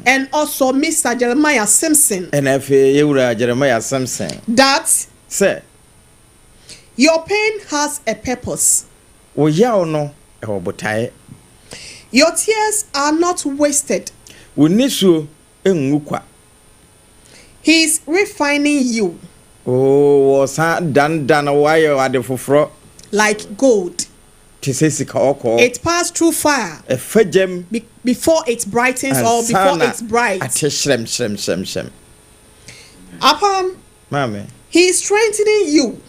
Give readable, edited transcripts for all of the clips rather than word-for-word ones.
and also Mr. Jeremiah Simpson. Ɛna afei yɛwura Jeremiah Simpson. That sɛ your pain has a purpose. Wo yaw no ɛwɔ botaeɛ. Your tears are not wasted. Wo nisuo ngu kwa. He is refining you. Oo, wɔsan dandan wayɛ ade foforɔ. Like gold. Te sɛ sika ɔkɔɔ. It pass through fire. Ɛfa gyam. Before it brightens or before it's bright. Ate hyerɛm hyerɛm hyerɛm hyerɛm. Apam. Maame. He is strengthening you.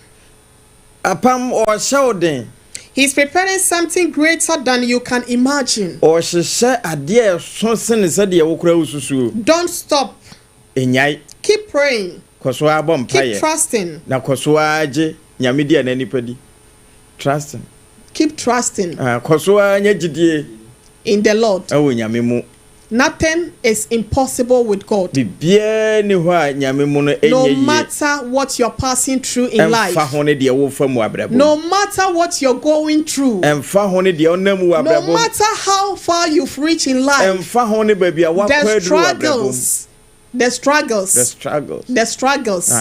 Apam, ɔhyɛ wo den. He is preparing something greater than you can imagine. Ɔhyehyɛ adeɛ a ɛso sene sɛdeɛ wo koraa wosusuo. Don't stop. Nnyae. Keep praying. Kɔ so ara bɔ Keep mpaeɛ. trusting. Na kɔ so ara gye Nyame di anaa nipa di. Trusting. Keep trusting. Ah, kɔ so ara nya gyidie. In the Lord. Ɛwɔ Nyame mu. Nothing is impossible with God. Biribiara nni hɔ a Nyame mu no ɛnyɛ No yie. matter what you're passing through in life. Ɛmfa ho ne deɛ wofa mu abrabɔ mu. No matter what you're going through. Ɛmfa ho ne deɛ wonam mu wɔ No abrabɔ mu. matter how far you've reached in life. Ɛmfa ho ne baabi a woakɔ The aduru wɔ abrabɔ mu. struggles. The struggles. The struggles. The struggles.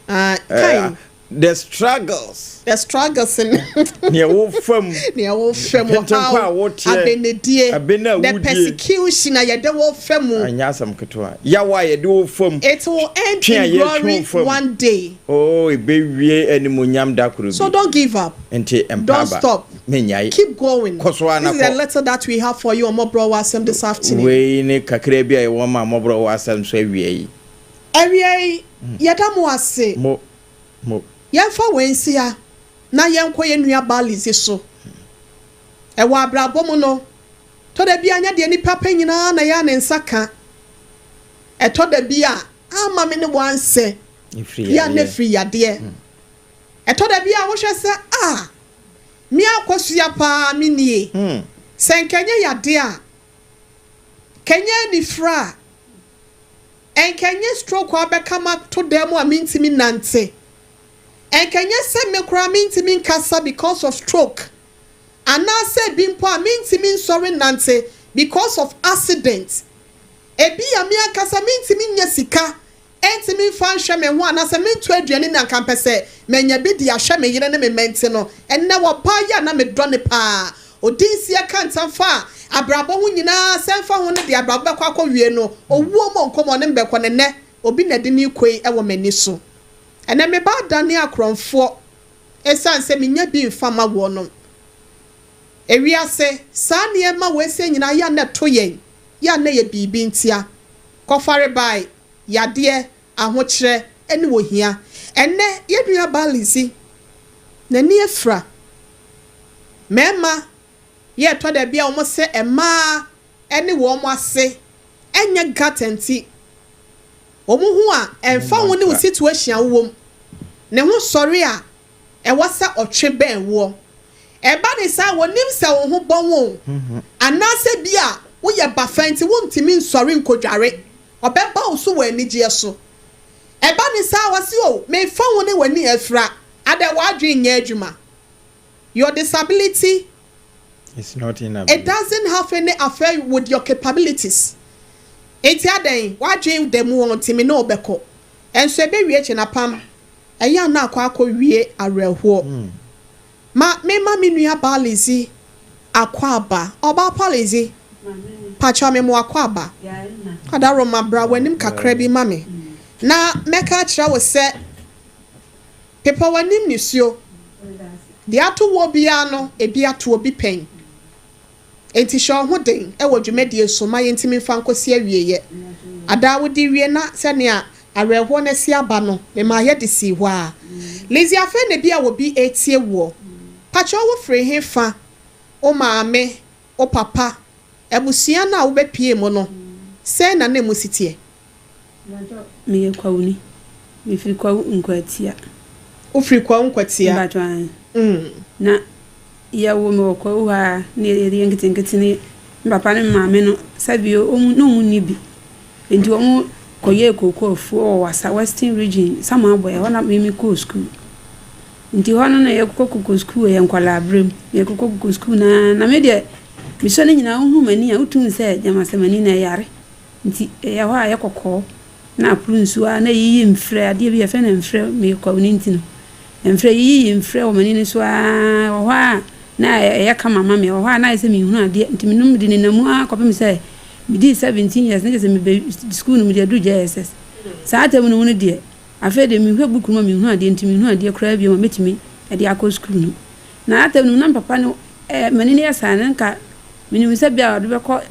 Ah. Kai. The struggles. The struggles. Nea wofa mu. Nea wofa mu. How woteɛ. Abenedie. Abene a The wodie. persecution a yɛde wo fa mu. Anyɛ asɛm ketewa. Yaw a yɛde wo fa mu. It will end Twe a in yɛtwe wo glory fa mu. one day. Oh, ebewie animuonyam da koro bi. So don't give up. Nti mpa Don't aba. stop. Menyae. Keep going. Kɔ so ara na This is kɔ. the letter that we have for you on Mmɔborɔ Asɛm this afternoon. Wei ne kakra bi a yɛwɔ ma Mmɔborɔ Asɛm so awia yi. Awia yi, yɛda mo ase. Mo, mo. Yɛmfa wei nsi ha na yɛnkɔ yɛn nua baa Lizzie so. Ɛwɔ abrabɔ mu no, tɔ da bi a nyɛ deɛ nipa pɛ nyinaa na ɛyɛ a ne nsa ka. Ɛtɔ da bi a, ama me ne wansɛ. Yɛ a na firi yadeɛ. Ɛtɔ da bi a wohwɛ sɛ, ah, me akɔsua paa me nie. Sɛ nkɛnyɛ yadeɛ a, kɛnyɛ anifira a, ɛnkɛnyɛ stroke a abɛka ma to dan mu a mentumi nante. Ɛnkɛnyɛ sɛ me koraa mentumi nkasa because of stroke. Anaasɛ bi mpo a mentumi nsɔre nante because of accident. Ebi a me ankasa mentumi nya sika ɛntumi nfa nhwɛ me ho anaasɛ mentu aduane na nka mpɛ sɛ manya bi de ahwɛ me yere ne me mma nti no, ɛnnɛ wɔbaa yi a na medɔ ne paa. Odi nsia ka ntam fa a abrabɔ ho nyinaa sɛ mfa ho no de abrabɔ bɛkɔ akɔwie no, owuo mu nkɔmmɔ ne mbɛkɔ ne nnɛ obi na de ne kɔ yi wɔ m'ani so. Ɛnɛ me ba adane akorɔmfoɔ ɛsiane sɛ menya bi mfa ma wɔ no. Ewiase saa nneɛma wɔ ese nyinaa yɛ a na ɛto yɛn, yɛ a na yɛ biribi ntia. Kɔfare bae, yadeɛ, ahokyerɛ ne ohia. Ɛnnɛ yɛn nua baa Lizzie n'ani afira. Mmarima yɛ ɛtɔ da bi a wɔn sɛ mmaa ne wɔn ase nyɛ gata nti wɔn ho a ɛmfa ho ne wo situation a wowɔ mu. Ne ho sɔre a ɛwɔ sɛ ɔtwe bɛn woɔ. Ɛba ne saa wɔnim sɛ wo ho bɔ wo anaasɛ bi a woyɛ bafa nti wontumi nsɔre nkɔdware. Ɔbɛba wo so wɔ anigyeɛ so. Ɛba ne saa wɔsi o mefa wo ne w'ani afira ada w'adwene nyɛ adwuma. Your disability It's not inability. It doesn't have any affair with your capabilities. Enti adan w'adwene da mu wɔn ntumi ne ɔbɛkɔ. Ɛnso ɛbɛwie akyi napam ɛyɛ ana akɔ akɔ wie awerɛhoɔ. Ma mema me nua baa Lizzie akɔ aba. Ɔbaa pa Lizzie. Pakyɛ me mo akɔ aba. Adaroma bra w'anim kakra bi ma me. Na mɛka akyerɛ wo sɛ pepa w'anim nisuo. Deɛ ato wɔ biara no ebi ato obi pɛn. Enti hyɛ wo ho den ɛwɔ dwumadie so ma yɛntumi mfa nkɔsi awieeɛ. Adaa wode wie na sɛnea awerɛhoɔ no asi aba no mema yɛde sii hɔ a. Lizzie, afei na bi a obi etie woɔ. Pakyɛ wo firi he fa wo maame, wo papa, abusua no a wobɛpie mu no, sɛn na na emu si teɛ? Meyɛ Kwawuni. Mefiri Kwawu Nkwatia. Wofiri Kwawu Nkwatia? Mpatwa. Na yɛwo me wɔ Kwawu hɔ a na yɛde yɛ nketenkete ne me papa ne me maame no sɛbi ɔmu na ɔmu nni bi. Nti ɔmu kɔyɛɛ kooko afuo wɔ Wasa, Western Region, Samabɔ, ɛhɔ na me kɔɔ school. Nti hɔ no na yɛkɔ koko school yɛ nkwadaa berɛ mu. Yɛkɔkɔ koko school na me deɛ mesɔ no nyinaa wohu m'ani a wotum sɛ gyama sɛ m'ani na ɛyare. Nti ɛyɛ hɔ a ɛyɛ kɔkɔɔ na aporo nsuo ara na ɛyiyi mfrɛ, adeɛ bi yɛfrɛ no mfrɛ, meyɛ kwawuni nti no, mfrɛ yiyi mfrɛ wɔ m'ani no so ara, ɛwɔ hɔ a na ɛyɛ kama ma me, ɛwɔ hɔ a na ayɛ sɛ menhunu adeɛ, nti menom de nenam mu ara kɔpem sɛ medii 17 years, na kyerɛ sɛ mebɛ sukuu no mede aduru JSS. Saa tam no mu no deɛ, afei deɛ mehwɛ book no mu a menhunu adeɛ, nti menhunu adeɛ koraa bio a mɛtumi de akɔ sukuu no. Na saa tam no mu na me papa no, m'ani no yɛ saa no, nka menim sɛ bia ɔde bɛkɔ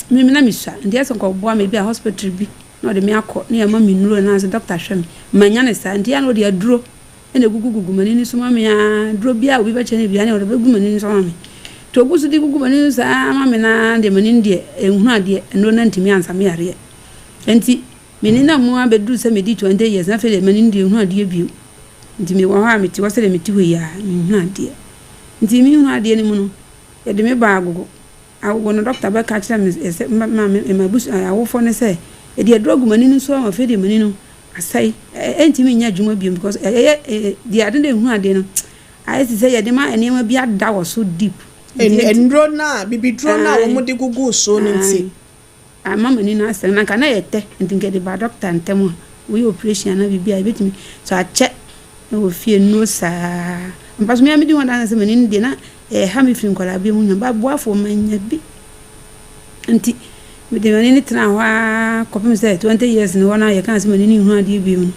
Me na mesua nti ɛsɛ nka ɔboa me bi a hospital bi na ɔde me akɔ na yɛama me nnuro anaasɛ doctor hwɛ me. Mannya no saa nti ɛyɛ a na ɔde aduro na ɛgugu gugu m'ani no so ma me ara aduro biara a obi bɛkyerɛ no biara na ɔde bɛgu m'ani no so ama me. Nti ɔgu so de gugu m'ani no so saa ma me no ara deɛ m'ani no deɛ ɛnhunu adeɛ nnuro no antumi ansa me yareɛ. Nti me nenam mu ara bɛduru sɛ medi 20 years na afei deɛ m'ani no deɛ ɛnhunu adeɛ bio. Nti mewɔ hɔ a mete hɔ sɛdeɛ mete hɔ yi ara menhunu adeɛ. Nti menhunu adeɛ no mu no yɛde me baa agogo. Awo no dɔkta bɛka kyerɛ me sɛ ma me m'abusua awofoɔ no sɛ ɛde aduro agu m'ani no so ama afei deɛ m'ani no asɛe ɛntumi nyɛ adwuma bio because ɛyɛ deɛ ade no ɛhunu adeɛ no ayɛ te sɛ yɛde ma nneɛma bi ada wɔ so deep. Nnuro no a bibiduro no a wɔde guguu so no nti. Amma m'ani no asɛe na anka na ɛyɛ tɛ nti nka yɛde ba dɔkta ntɛm a woyɛ operation anaa biribi a yɛbɛtumi so akyɛ na wɔ fie nnuro saa. Ampa so me ara medi ho adanse sɛ m'ani no deɛ na ɛreha me firi nkwadaa berɛ mu nyinaa but aboafoɔ mannya bi nti mede m'ani no tenaa hɔ ara kɔpem sɛ 20 years no hɔ no a yɛkaa sɛ m'ani no nhunu adeɛ bio no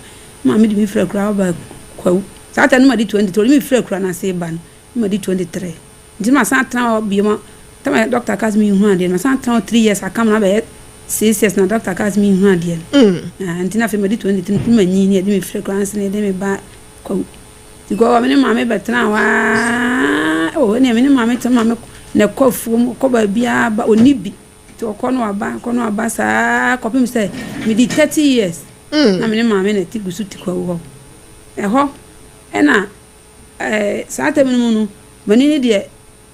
maame de me firi akuraa hɔ baa Kwawu. Saa ta no madi 23 ɔde me firi akuraa no ase ba no na madi 23. Nti na masan atena hɔ bio ma tam a doctor kaa sɛ menhunu adeɛ no masan atena hɔ 3 years aka ma no abɛyɛ 6 years na doctor kaa sɛ menhunu adeɛ no ah, nti na afei madi 23 nti manyin ne yɛde me firi akura ansa na yɛde me ba Kwawu. Nti kɔ hɔ me ne maame bɛtena hɔ aa oh ɛnea me ne maame tena maame na ɛkɔ afuom ɔkɔ baabiara ba ɔnni bi nti ɔkɔ no aba ɔkɔ no aba saa kɔpem sɛ medi 30 years na me ne maame na ɛte gu so te Kwawu hɔ ɛhɔ ɛna Ɛɛ, saa tam no mu no, m'ani no deɛ,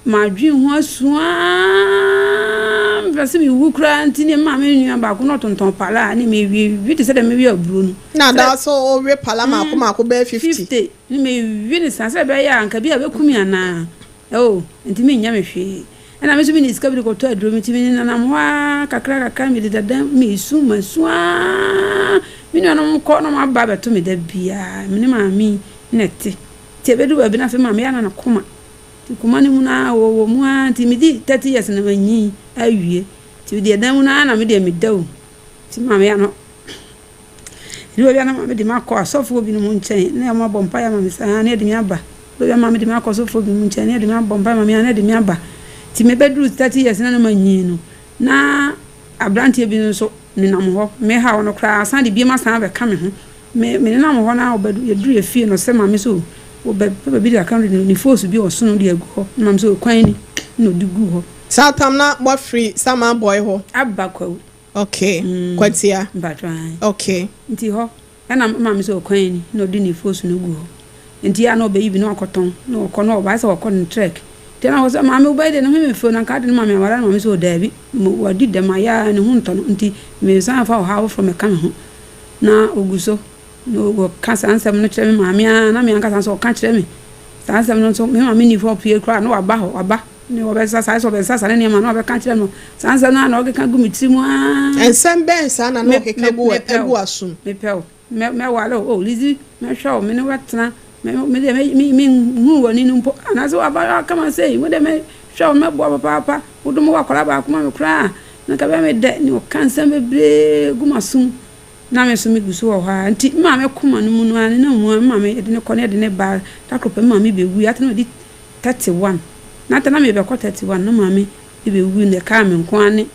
madwen ho asu ara, mepɛ sɛ mewu koraa nti ne maame nua baako na ɔtontɔn pala a ne mewie wi te sɛ deɛ mewe aburo no. Na daa sɛ ɔwe pala maako maako bɛyɛ 50. 50 ne mewe no saa sɛ ɛbɛyɛ a anka bi a bɛku me anaa. Oh, nti mennya me hwee. Ɛna me nso menni sika bi de kɔtɔ aduro nti menenam hɔ ara kakra kakra mededa dan mu mesu masu ara. Me nuanom kɔ na wɔaba abɛto me da biara me ne maame yi na ɛte. Nti ɛbɛdu baabi no afei maame yɛ a na ne koma nti koma no mu no ara wɔwɔ mu ara nti medi 30 years na manyin awie nti deɛ dan mu no ara na me deɛ meda o nti maame yɛ a na Ɛdu baabi a na maame de me akɔ asɔfoɔ binom nkyɛn na wɔabɔ mpaeɛ ama me saa na yɛde me aba. Ɛdu baabi a maame de me akɔ asɔfoɔ binom nkyɛn na yɛde me abɔ mpaeɛ ama me a na yɛde me aba. Nti mebɛduru 30 years na na manyin no, na aberanteɛ bi nso nenam hɔ. Me haw no koraa asan de biom asan abɛka me ho. Me menenam hɔ na ɔbɛdu yɛduru yɛ fie no ɔsɛ maame sɛ ɔbɛpɛ baabi de aka no de ne foosu bi ɔsono de agu hɔ. Na maame sɛ kwan ni na ɔde guu hɔ. Saa tam na moafiri Samanbɔe hɔ? Aba Kwawu. Okay, Kwatia. Mpatsɔ ae. Okay. Ntsi hɔ na me maame sɛ ɔkwan ni na ɔde ne fos no gu hɔ. Ntsi a na ɔbɛyi bi na ɔakɔtɔn na ɔkɔ na ɔba ayɛ sɛ ɔkɔ no trɛk. Ntsi na ɔsɛ maame wobɛyɛ dɛn ne ho mfew na nka ade no ma me aware na maame sɛ ɔdaabi wadi dɛm ayɛ a ne ho ntɔ no ntsi mensan mfa ɔhaw foforɔ mɛka me ho. Na ogu so na ɔka saa nsɛm no kyerɛ me maame a na me ankasa nso ɔka kyerɛ me saa nsɛm no nso me maame nni hɔ pue koraa na waba hɔ waba. Ne wɔbɛsesa saa, sɛ ɔbɛsesa ne nneɛma na ɔbɛka kyerɛ no saa nsɛm no a na ɔkeka gu me tiri mu aa. Nsɛm bɛn saa na na ɔkeka gu gu w'asom? Mepɛ wo, mɛware wo, oh Lizzy, mɛhwɛ wo, me ne wo bɛtena, me deɛ menhuu w'ani no mpo, anaasɛ w'aba kama sei, me deɛ mɛhwɛ wo, mɛboa wo papaapa, wodom wo akwadaa baako ma me koraa a, na nka ɛbɛyɛ me dɛ, ne ɔka nsɛm bebree gu m'asom, na me nso megu so wɔ hɔ ara, nti me maame koma no mu no ara, ne nam mu ara, me maame yɛde no kɔ na yɛde no ba, da koro pɛ me maame bɛwui, afei na madi 31 na ata na merebɛkɔ 31 na maame bɛwui na ɛkaa me nko ara ne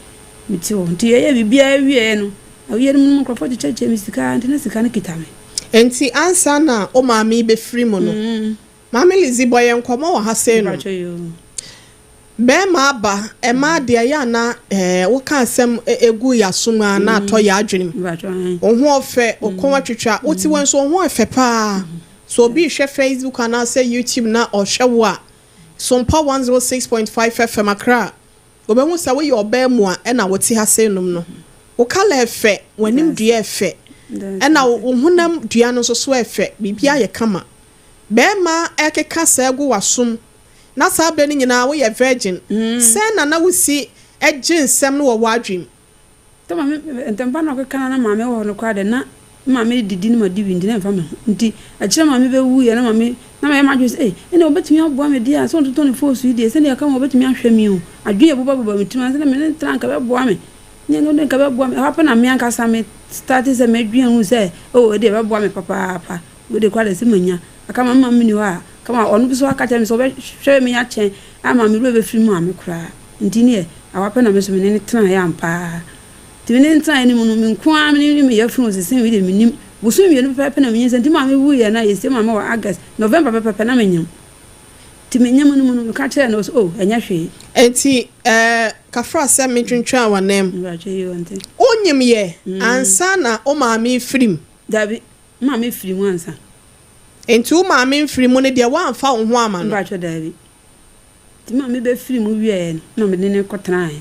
me ti hɔ nti yɛyɛ biribiara wieɛ no awieɛ no mu no nkurɔfoɔ kyekyɛkyɛ me sika nti na sika no kita me. Nti ansa na wo maame rebɛfiri mu no, Maame Lizzy bɔ yɛn nkɔmmɔ wɔ ha sei no, bɛrima aba, mmaa deɛ ɛyɛ a na woka asɛm gu yɛn asom a na atɔ yɛn adwene mu. Wo ho ɔfɛ, wo kɔn atwitwa, wote wɔ nso wo ho ɛfɛ paa. Sɛ obi rehwɛ Facebook anaasɛ YouTube na ɔhwɛ wo a, Sompa 106.5 FM Accra, obehu sɛ woyɛ ɔbaa mua na wote ha sei nom no. Wo colour ɛfɛ, w'anim dua ɛfɛ, ɛna wo honam dua no nso so ɛfɛ, biribiara yɛ kama. Barima ɛkeka saa gu w'asom, na saa berɛ no nyinaa woyɛ virgin, sɛn na na wosi gye nsɛm no wɔ w'adwene mu? Tɔ ma me ntɛmpa na ɔkeka na na maame wɔ hɔ no koraa deɛ na me maame redidi na madi bi nti na ɛmfa me ho. Nti akyire maame bɛwuiɛ na maame na mayɛ m'adwene sɛ ei ɛnneɛ ɔbɛtumi aboa me deɛ a sɛ ɔntotɔ ne foosu yi deɛ sɛdeɛ ɛka ma ɔbɛtumi ahwɛ me o. Adwene ɛbobabobɔ me tirim ansa na me ne no tena anka ɛbɛboa me. Ne ɛno deɛ nka ɛbɛboa me. Ɛhɔ ara pɛ na me ankasa me starte sɛ mɛdwene ho sɛ oh ɛdeɛ ɛbɛboa me papaapa. Wei deɛ koraa deɛ sɛ manya. Aka ma me maame nni hɔ a, kama ɔno nso aka kyerɛ me sɛ ɔbɛhwɛ me akyɛn ama me werɛ bɛfiri me maame koraa. Nti neɛ awa pɛ na me nso me ne no tenaeɛ ampa ara. Nti me ne no tenaeɛ no mu no, me nko ara me ne me yafunu sese wei deɛ mennim. Bosome mmienu pɛpɛɛpɛ na menyinsɛn. Nti maame wuiɛ no a yɛsie maame wɔ August, November pɛpɛɛpɛ na menyem. Nti menyem no mu no, meka kyerɛɛ no, ɔse oh ɛnyɛ hwee. Nti eh, kafra sɛ mentwentwɛn w'ananmu. Mpakyɛ yi ɔnte. Wonyem yɛ ansa na wo maame refiri mu? Dabi, me maame firi mu ansa. Nti wo maame mfiri mu no deɛ woamfa wo ho ama no? Mpakyɛ daabi. Nti me maame bɛfiri mu wieɛ no na mede no kɔtenaeɛ.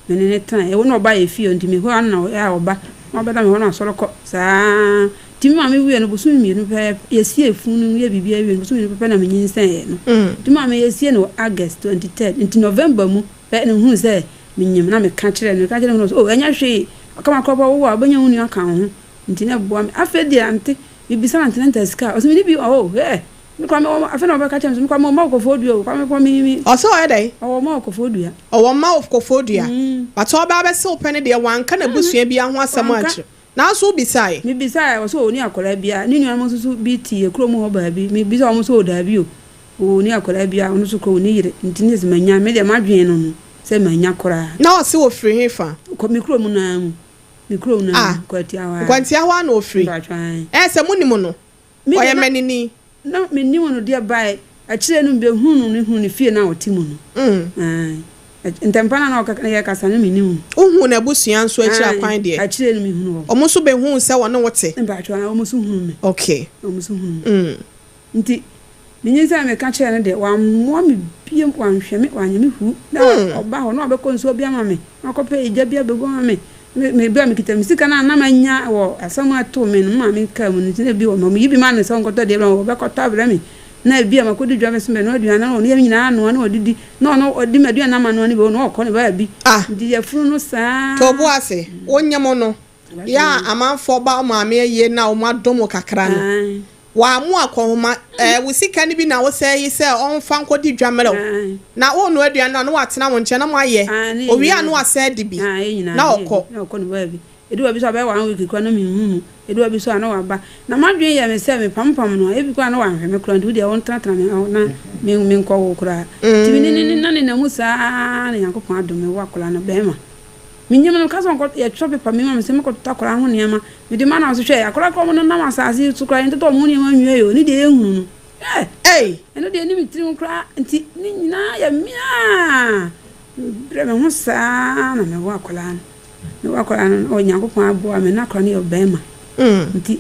Me ne no tenaeɛ. Ɛwɔ na ɔba yɛ fie hɔ nti mehɔ ara na ɔyɛ a ɔba na ɔbɛda me hɔ na asɔre kɔ saa ara. Nti me maame wuiɛ no bosome mmienu pɛpɛɛpɛ yɛsiee funu no yɛ biribiara wie no bosome mmienu pɛpɛɛpɛ na menyinsɛneeɛ no. Nti me maame yɛsiee no wɔ August 23rd nti November mu pɛ na mehunuu sɛ menyem na meka kyerɛɛ no. Meka kyerɛɛ no na ɔse oh ɛnyɛ hwee ɔka ma korɔ pɛ wowɔ a wobɛnya wo nua aka wo ho. Nti na ɛboa me. Afei deɛ ante, mebisa no antenatal sika a, ɔse menni bi oh hɛ, me koraa mewɔ afei na ɔbɛka kyerɛ me sɛ me koraa mewɔ mma wɔ Koforidua o, koraa me koraa me me. Ɔse ɔyɛ dɛn? Ɔwɔ mma wɔ Koforidua. Ɔwɔ mma wɔ Koforidua, but ɔba abɛse wo pɛ no deɛ wanka n'abusua biara ho asɛm Wanka. ankyerɛ. Nanso wobisaeɛ? Mebisaeɛ, ɔse ɔnni akwadaa biara, ne nuanom nso so bi te yɛ kurom hɔ baabi, mebisa wɔn nso o daabi o, ɔnni akwadaa biara, ɔno nso koraa ɔnni yere, nti ne sɛ manya, me deɛ m'adwene no no sɛ manya koraa. Na ɔse ɔfiri hefa? Kɔ me kurom no ara mu. Me kurom no Ah, Nkwantia hɔ ara. Nkwantia hɔ ara na ɔfiri? Mpakyɛ ae. Ɛɛ sɛ monim no? Me Ɔyɛ deɛ na manini? na mennim no deɛ bae akyire no mebɛhuu no mehuu ne fie no a ɔte mu no. Ae. Ntɛmpa no a na ɔka yɛkasa no mennim no. Wohuu n'abusua nso akyiri Ae, akwan deɛ? akyire no mehunuu wɔn. Wɔn nso bɛhuu sɛ wɔne wo te? Mpakyɛ ae, wɔn nso hunuu me. Okay. Wɔn nso hunuu me. Nti, menyinsɛn a meka kyerɛɛ no deɛ, wammoa me bio, wanhwɛ me, wanyɛ me huu. Na ɔba hɔ na wabɛkɔ nsuo bi ama me, na wakɔpɛ egya bi abɛgu ama me. Me, me, berɛ a mekita me sika no a na manya wɔ asɛm a ɛtoo me no, me maame kaa mu no nti, na ebi wɔ hɔ, meyi bi ma no sɛ ɔnkɔtɔ deɛ brɛ me, ɔbɛkɔtɔ abrɛ me. Na ebi a makɔdi dwa bɛso bɛnoa aduane na ɔno yɛn nyinaa anoa na ɔdidi, na ɔno ɔdi m'aduane na manoa no bi, ɔno ɔkɔ ne baabi. Ah! Nti yafunu no saa. To bo ase, wonyem no, yɛ a amanfoɔ ba wo maame ayie no a wɔadom wo kakra no, Wammu akɔnhoma. Ɛɛ, wo sika no bi na wosɛe yi sɛ ɔmfa nkɔdi dwa mmerɛ wo. Na worenoa aduane no a, na watena wo nkyɛn na moayɛ. Ɔwie a na wasan adi bi, na ɔkɔ. Na ɔkɔ ne baabi. Ɛdu baabi nso a, ɔbɛyɛ one week koraa na menhu no. Ɛdu baabi nso a, na waba. Na m'adwene yɛ me sɛ mepampam no a, ebi koraa na wanhwɛ me koraa nti wo deɛ wontenatena me hɔ na menkɔwo koraa. Nti me ne no nenam mu saa ara na Nyankopɔn adom me, mewɔ akwadaa no, barima. Menyim no, meka sɛ ɔnkɔ, yɛtwerɛ paper, mema me sɛ mekɔtotɔ akwadaa ho nneɛma, mede ma no a ɔse hwɛ, akwadaa koraa wɔnenam asaase yi so koraa yɛntotɔ wɔn ho nneɛma nwie o, ne deɛ yɛnhunu no, hwɛ, Ei! ɛno deɛ ɛnni me tirim koraa, nti ne nyinaa yɛ me a, mebrɛ me ho saa na mewo akwadaa no, mewo akwadaa no na Onyankopɔn aboa me na akwadaa no yɛ ɔbarima, nti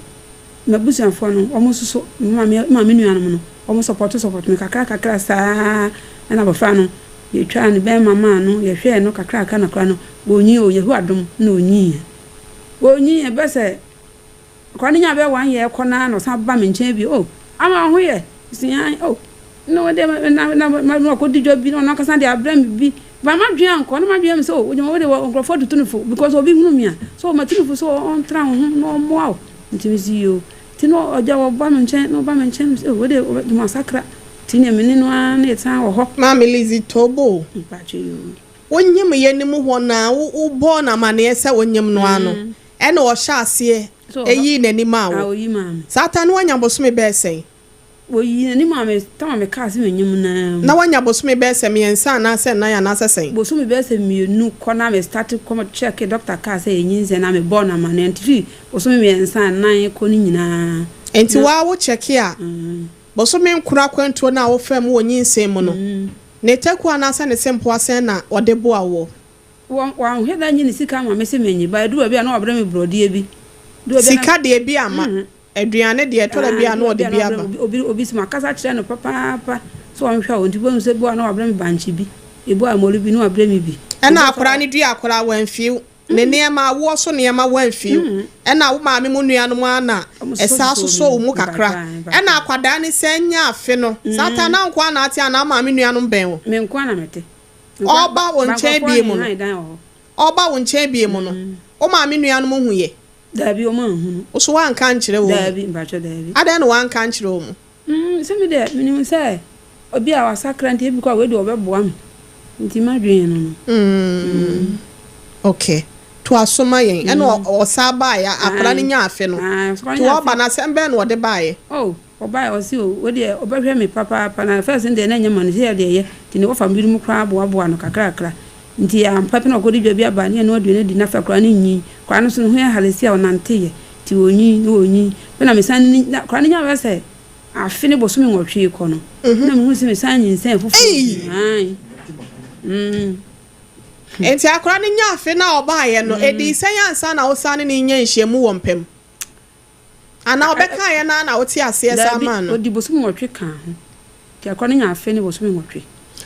M'abusuafoɔ no, wɔn nso so, me maame, me maame nuanom no, wɔn sɔpɔto sɔpɔto me kakra kakra saa ara na abɔfra no, yɛtwaa no bɛrima maa no, yɛhwɛɛ no kakrakra na koraa no, ɔnyin o, Yehowa dom na ɔnyiiɛ. Ɔnyiiɛ bɛ sɛ, akwadaa no nyaa bɛyɛ one year kɔ no ara na ɔsan ba me nkyɛn bio, oh, ama wo ho yɛ? Mese aane, oh, na wo deɛ na na na wakɔdi dwa bi na ɔno ankasa de abrɛ me bi ba m'adwene ankɔ na m'adwene yɛ me sɛ oh gyama wo deɛ nkurɔfoɔ atutu no fo because obi hunu me a so matu no fo sɛ ɔntra wo ho na ɔmmoa wo nti mese yoo nti na ɔgya ɔba me nkyɛn na ɔba me nkyɛn mese oh wo deɛ gyama sakra nti neɛ me ne no ara na yɛsan wɔ hɔ. Maame Lizzy Tobo. Mpakyɛ yoo. Wonyim yɛ no mu hɔ no a, wobɔɔ no amanneɛ sɛ wonyim no ara no, ɛna ɔhyɛɛ aseɛ yii n'ani maa wo. Saa ta no woanya bosome bɛyɛ sɛn? Wɔyii n'ani maa me tam a mekaa sɛ menyim no ara mu. Na woanya bosome bɛyɛ sɛ mmiɛnsa anaasɛ nnan anaasɛ sɛn? Bosome bɛyɛ sɛ mmienu kɔ na me starte kɔ check doctor kaa sɛ yɛnyinsɛn na mebɔɔ no amanneɛ nti firi bosome mmiɛnsa nnan kɔ no nyinaa Nti na. wo ara wo check a, bosome nkron akwantuo no a wofaa mu wɔ nyinsɛn mu no, ne taku anaasɛ ne sempoa sɛn na ɔde boa woɔ? Wanhwɛ da nyi ne sika ama me sɛ menye, but ɛduru baabi a na wabrɛ me borɔdeɛ bi. Ɛduru baabi a na. Sika deɛ bi amma. Aduane deɛ, ɛtɔ da bi a na ɔde bi aba. Obi obi sɛ makasa akyerɛ no papaapa sɛ ɔnhwɛ wo nti wobɛhu sɛ ebi wɔ hɔ a na wabrɛ me bankye bi, ebi wɔ hɔ a mmɔre bi na wabrɛ me bi. Ɛna akwadaa no dua akwadaa wamfie wo, ne nneɛma, awoɔ so nneɛma wamfie wo, ɛna wo maame mu nuanom ara na ɛsan sosɔ wo mu kakra. Ɛna akwadaa no san nya afe no, saa time no na wo nko ara na ate anaa wo maame nuanom bɛn wo? Me nko ara na mete. Ɔreba wo nkyɛn bio mu no, ɔreba wo nkyɛn bio mu no. Wo maame nuanom hu yɛ? Daabi, wɔn anhunu. Wo so woanka ankyerɛ wɔn mu? Daabi, mpakyɛ daabi. Adɛn na woanka ankyerɛ wɔn mu? Mm, sɛ me deɛ, menim sɛ obi a wasakra nti ebi kɔ a wei deɛ ɔbɛboa me. Nti m'adwene no no. Mm, okay. Toa so ma yɛn. Ɛna ɔsan baeɛ, akwadaa no nyaa afe no. Nti ɔba no, asɛm bɛn na ɔde baeɛ? Oh, ɔbaeɛ, ɔse oh, wei deɛ ɔbɛhwɛ me papaapa. Na first no deɛ na ɛnyɛ ma no, seesei deɛ ɛyɛ. Nti ne wɔfa binom koraa boaboa no kakrakra. Nti ampa pɛ na ɔkɔdi dwa bi aba ne ɛno aduane adi na afei akwadaa no nyin. Akwadaa no nso ne ho yɛ hare sei a ɔnanteeɛ. Nti ɔnyin na ɔnyin. Pɛ na mesan ne na akwadaa no nyaa bɛyɛ sɛ afe ne bosome nwɔtwe rekɔ no na mehu sɛ mesan nyinsɛn foforɔ bio. Ae. Mm. Nti akwadaa no nyaa afe no a ɔbaeɛ no, ɛdii sɛn ansa na wosan ne no renya nhyiamu wɔ mpa mu? Anaa ɔbɛkaeɛ no ara na wote aseɛ san Daabi, maa no? ɔdi bosome nwɔtwe kaa ho. Nti akwadaa no nya afe ne bosome nwɔtwe.